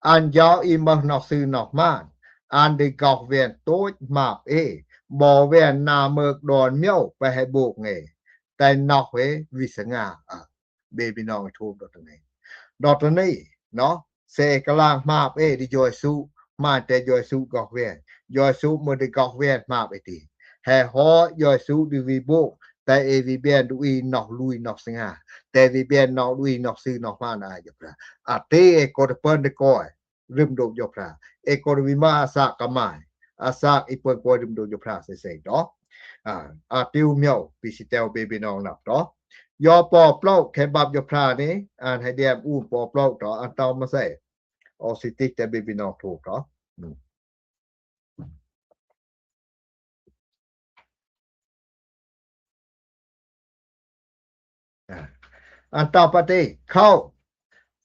An yao i mơ noh su noh man, an de goh ven toi map e, bo ven na mơ don miao, pa hai bok nge. Tai noh he vi sa nga, a. Be bi nong thum do ta ni. Do ta ni, noh. Se ka lang map e di Joi Su, ma te Joi Su goh ven. Joi Su mơ de goh ven map e ti. Hai ho Joi Su di vi bok, te e vi ben du i noh lui noh sa nga. Te vi ben noh lui noh su noh man a Jao Phra. A te e ko de pơn de koi. Rưm dop Jao Phra. E ko de vi ma a sa kamai. A sa i pơn koi rưm dop Jao Phra se se do. A, a tiu miao, pi si teo be bi nong nap do. Yo po plo, khe bap Jao Phra ni, an hai dem un po plo do, an to ma se. O si ti te bi bi nong thum do. Hmm. A. An to pa ti, khâu,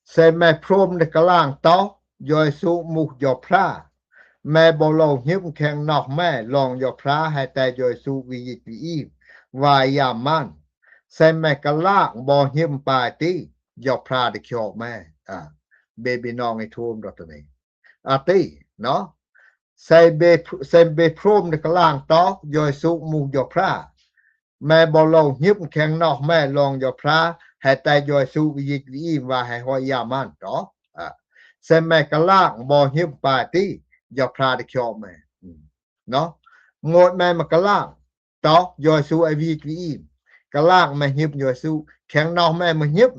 se me phrom de ka lang to, Joi Su mu Jao Phra. Me bo lo him kheng noh me, long Jao Phra hai te Joi Su vi yit vi im. Vai yam man. Se me ka lang bo him pa ti, Jao Phra de kyo me. ອາ ເບບີນ້ອງໄອ້ໂທມດອກໂຕນີ້ ອາຕິເນາະ ໃສ່ເບ ໃສ່ເບໂພຣມໃນກະລ່າງຕອກ ຢອຍສຸໝູ່ຢອພຣາ ແມ່ບໍ່ເລົ່າຫຍິບແຂງນອກແມ່ລອງຢອພຣາ ໃຫ້ແຕ່ຢອຍສຸວິຢິກວິອີມວ່າໃຫ້ຫ້ອຍຢາມັນຕອກ ອາ ໃສ່ແມ່ກະລ່າງບໍ່ຫຍິບປາຍຕິ ຢອພຣາໄດ້ເຄາະແມ່ ເນາະ ໂມດແມ່ມາກະລ່າງ ຕອກຢອຍສຸໃຫ້ວິຢິກວິອີມ ກະລ່າງແມ່ຫຍິບຢອຍສຸ ແຂງນອກແມ່ມາຫຍິບ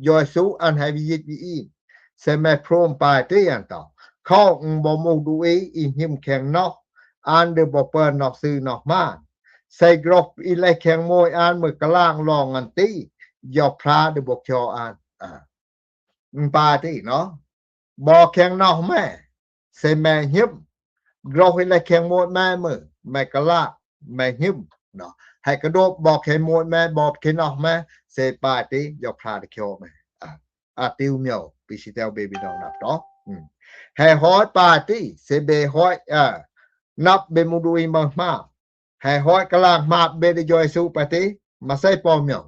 ຢອຍສຸ ອັນໃຫ້ວິຢິກວິອີມ ໃສ່ແມ່ໂພຣມປາຍຕິອັນຕອກ ເຂົາບໍ່ມຸກດູອີ ອີຫຍິບແຂງນອກ ອັນເດີບໍ່ເປີນນອກຊື່ນອກມານ ໃສ່ກຣົກອີແລແຂງໂມຍອັນເມື່ອກະລ່າງລອງອັນຕິ ຢອພຣາເດີບໍ່ເຄາະອັນ ອາ ປາຍຕິເນາະ ບໍ່ແຂງນອກແມ່ ໃສ່ແມ່ຫຍິບ ກຣອກໃຫ້ແລແຂງໂມດແມ່ມື ແມ່ກະລາກ ແມ່ຫຍິບເນາະ ໃຫ້ກະໂດບ ບໍ່ແຂງໂມດແມ່ ບໍ່ແຂງນອກແມ່ ໃສ່ປາຍຕິ ຢອພຣາໄດ້ເຄາະແມ່ ອາ ອາຕິວມຽວ ປີຊິແຕວເບບີນ້ອງນັບຕອກ ໃຫ້ຫ້ອຍປາຍຕິ ໃສ່ເບຫ້ອຍ ອາ ນັບເບໝູ່ດູອີມາ ແຫ່ຮອດກະລ່າງມາບເບໄດ້ຢອຍສຸປາຕິມາໃສ່ປ້ອມຍອງ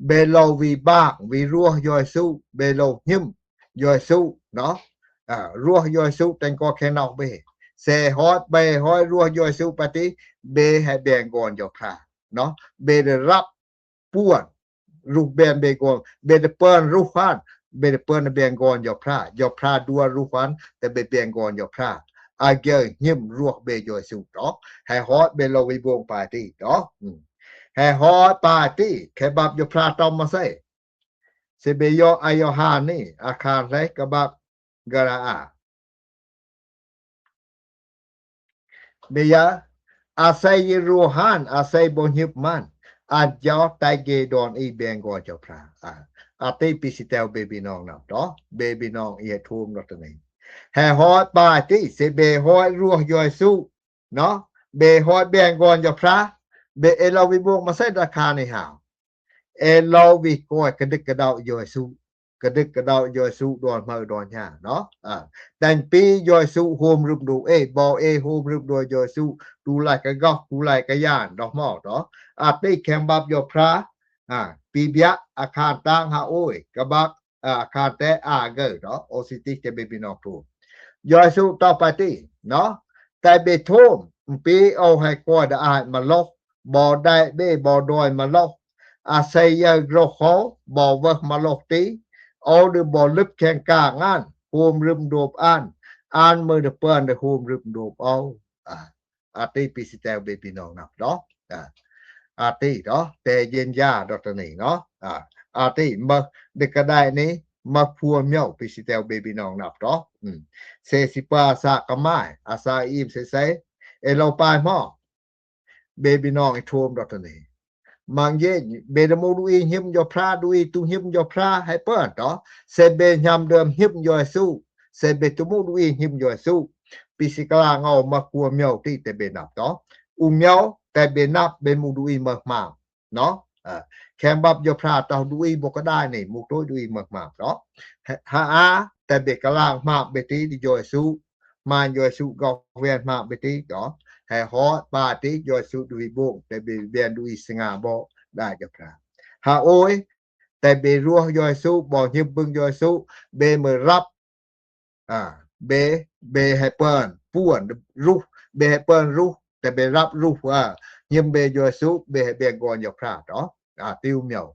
ເບໂລວິບາກວິຣວຍຢອຍສຸ ເບໂລຫິມຢອຍສຸເນາະ ອາ ຣວຍຢອຍສຸແຕ່ງກໍແຂງນອກເບ ແຊຮອດເບຮອດຣວຍຢອຍສຸປາຕິ ເບໃຫ້ແບງກອນຢອພຣາເນາະ ເບໄດ້ຮັບ ປວນ ຣູບແບນເບກອນ ເບໄດ້ເປີນຣູບຮານ ເບໄດ້ເປີນແບງກອນຢອພຣາ ຢອພຣາດວນຣູບຮານ ແຕ່ເບແບງກອນຢອພຣາ ອາເກີຍຫິມຣວກເບຢອຍສຸຕອກ ແຫ່ຮອດເບໂລວິບົງປາຕິຕອກ ແຫ່ຮອດປາຕິ ແຄ່ບັບຢອພຣາຕອມມາເຊ ເຊເບຢໍອາຢໍຮານີ ອາຄານໄລກະບັບກະລາອາ ເບຢາ ອາໄຊເຢໂຣຮານ ອາໄຊບໍ່ຫຍິບມັນ ອາຈອໄຕເກດອນອີແບງກອນຢອພຣາ ອາ ອາຕິປີຊິແຕວເບບີນ້ອງນຳຕອກ ເບບີນ້ອງເອໂທມນອກຕະນີ້ ແຫ່ຮອດປາຕິ ເຊເບຮອດຣວຍຢອຍສຸເນາະ ເບຮອດແບງກອນຢອພຣາ ເບເອລາວິບົງມາໃສ່ດາຄາໃນຫາວ ເອລາວິກອຍກະດຶກກະເດົາຢອຍສຸ ກະດຶກກະເດົາຢອຍສຸດອນເໝີດອນຍາເນາະ ອາ ແຕ່ງປີຢອຍສຸໂຮມລຶບໂດເອ ບໍ່ເອໂຮມລຶບໂດຢອຍສຸ ຕູໄລກະກອກ ຕູໄລກະຍານດອກໝໍດອກ ອາຕິແຂງບັບຢອພຣາ ອາ ປີບຽ ອາຄານຕາງຫາໂອຍ ກະບັກ ອາ ອາຄານແຕອາເກີດອອກ ໂອຊິຕິເຈເບບີນອກໂທ ຢອຍສຸຕໍ່ໄປຕິເນາະ ແຕ່ເບໂທມ ປີເອົາໃຫ້ກອຍດາອາຍມາລົກ ບໍ່ໄດ້ເບບໍ່ດອຍມາລົກ ອາໄຊເຢີໂກໂຄ ບໍ່ເວີກມາລົກຕິ ເອົາເດີບໍ່ລຶບແຂງກາງອັນ ໂຮມລຶບໂດບອັນ ອານມືເດີເປິນເດີໂຮມລຶບໂດບເອົາ ອາ ອາຕິປີຊິແຕວເບບີນ້ອງນຳເນາະ ອາ ອາຕິເນາະ ແຕ່ເຢັນຢາດອກຕະນີ້ເນາະ ອາ ອາຕິມາເດກະໄດນີ້ ມາພົວມຽວປີຊິແຕວເບບີນ້ອງນັບເນາະ ເຊຊິປາສາກະມາຍ ອາສາອີມເຊໄຊ ເອໂລປາຍໝໍ ເບບີນ້ອງອີໂທມດອກຕະນີ້ ມັງເຢ ເບດະໂມດຸອີຫິມຢອພຣາ ດຸອີຕຸຫິມຢອພຣາ ໃຫ້ເປີນເນາະ ເຊເບຍາມເດີມຫິມຢອຍສຸ ເຊເບຕຸໂມດຸອີຫິມຢອຍສຸ ປີຊິກະລາງອອກມາກົວມຽວຕິ ແຕ່ເບນັບເນາະ ອຸມຽວ ແຕ່ເບນັບ ເບມຸດຸອີເມີກມາມ ເນາະ ເອີ ແຂງບັບຢອພຣາຕາດຸອີບົກກະດາຍນີ້ ມຸໂຕຍດຸອີເມີກມາມເນາະ ຫາອາ ແຕ່ເບກະລາງມາບເບຕິຢອຍສຸ ມານຢອຍສຸກອກແວນມາບເບຕິເນາະ ແຫ່ຮອດປາຕິຢອຍສຸດຸອີບົງ ແຕ່ເບແບນດຸອີສະຫງ່າບໍດາຍຢອພຣາ ຫາໂອຍ ແຕ່ເບຣວຍຢອຍສຸ ບໍ່ຫຍິບເບິ່ງຢອຍສຸ ເບເມີຮັບ ອາ ເບ ເບໃຫ້ເປີນ ປວນ ລຸ ເບໃຫ້ເປີນລຸ ແຕ່ເບຮັບລຸ ອາ ຫຍິບເບຢອຍສຸ ເບໃຫ້ແບງກອນຢອພຣາເນາະ ອາ ຕິວມຽວ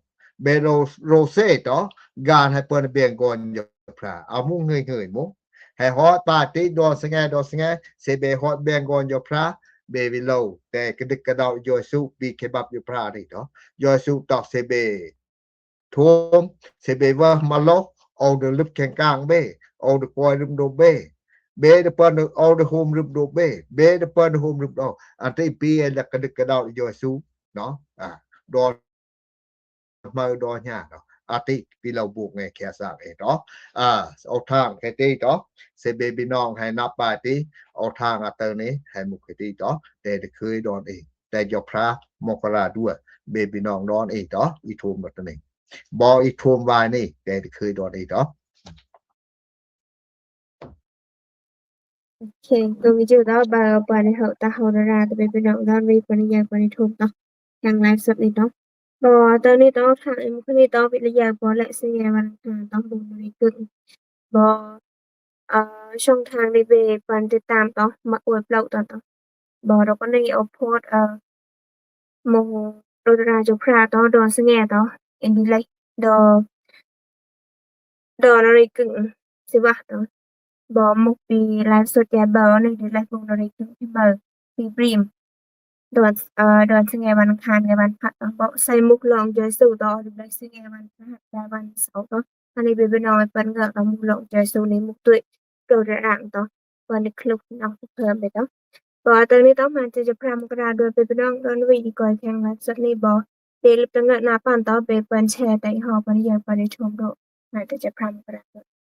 ເບໂຣ ໂຣເຊເນາະ ການໃຫ້ເປີນແບງກອນຢອພຣາ ອາມຸງເຮີຍເຮີຍມຸງ ໃຫ້ຮອດປາຕິດອນສະແງ ດອນສະແງ ເຊເບຮອດແບງກອນຢອພຣາ ເບວິໂລ ແຕ່ກະດຶກກະເດົາຢອຍສຸ ບີເຄບັບຢອພຣານີ້ເນາະ ຢອຍສຸຕອກເຊເບ ໂທມ ເຊເບວາມາໂລ ອອກເດີລຶບແຂງກາງເບ ອອກເດີກອຍລຶບໂດເບ ເບເດີເປີນອອກເດີໂຮມລຶບໂດເບ ເບເດີເປີນໂຮມລຶບໂດ ອັນທີ່ປີແລະກະດຶກກະເດົາຢອຍສຸເນາະ ອາ ດອນມາດອນຍາເນາະ ອາຕິປີລາວບຸກແງແຄສາກເອເນາະ ອາ ອອກທາງແຄຕິເນາະ ເຊເບບີນ້ອງໃຫ້ນັບປາຕິ ອອກທາງອາເຕີນີ້ໃຫ້ມຸກແຄຕິເນາະ ແຕ່ເດີເຄີຍດອນເອ ແຕ່ຢອພຣາມໍກະລາດ້ວຍ ເບບີນ້ອງດອນເອເນາະ ອີໂທມດອນນີ້ ບໍ່ອີໂທມວາຍນີ້ ແຕ່ເດີເຄີຍດອນເອເນາະ ໂອເຄ ໂຕວິຈູດອກບາປານໃນເຮົາຕາເຮົາດາລາ ແຕ່ເປັນພີ່ນ້ອງດອນວີປະລິຍາຍປະລິທຸມເນາະ ທາງໄລຟ໌ສົດນີ້ເນາະ ບໍ່ ຕອນນີ້ຕ້ອງຖາມເອັມຄົນນີ້ຕ້ອງວິທະຍາກອນ ແລະ ສະແຫງວັນອັງຄານຕ້ອງເບິ່ງຢູ່ໃນກຶ່ງ ບໍ່ ເອີ ຊ່ອງທາງໃນເວບານຕິດຕາມຕ້ອງມາອວຍເປົ່າຕ້ອງ ບໍ່ ດອກກໍໃນອອບໂພດ ເອີ ໂມໂດຕະລາໂຈພຣາຕ້ອງ ດອນສະແຫງຕ້ອງ ເອັນດີໄລ ດອ ດອນອາຣິກຶງ ຊິວະຕອງ ບໍ່ ໝົກປີລາຍສົດແຈເບີ ໜຶ່ງເດືອນລາຍໂມງ ນາຣິກຶ່ງ ທີ່ເບີ ທີ່ບຣີມ ດອນ ເອີ ດອນສະແງ ວັນອັງຄານ ແລະ ວັນພະ ເນາະ ບໍ່ ໃສ່ໝວກລອງຈອຍຊູ ຕອນ ດອນສະແງ ວັນພະຫັດ ແລະ ວັນເສົາ ເນາະ ອັນນີ້ເປັນພີ່ນ້ອງເປັນເຫງືອກ ເອົາໝວກລອງຈອຍຊູ ໃນໝວກຕົວໂຕດາຣາງ ເນາະ ວັນຄລຸບ ເນາະ ເພີ່ມໄປ ເນາະ ບໍ່ ຕອນນີ້ຕ້ອງມາເຈຈະພຣາມກະດາດວຍເປັນພີ່ນ້ອງ ດອນວີອີກອຍແຂ່ງລາຍສົດນີ້ ບໍ່ ເດລິບຕະເງີໜ້າປັ້ນ ຕໍ່ເບເປິນແຊ ແຕ່ອີ່ຫໍ່ປະລິຍາປະລິໂທມໂດ ມາເຈຈະພຣາມກະດາດວຍ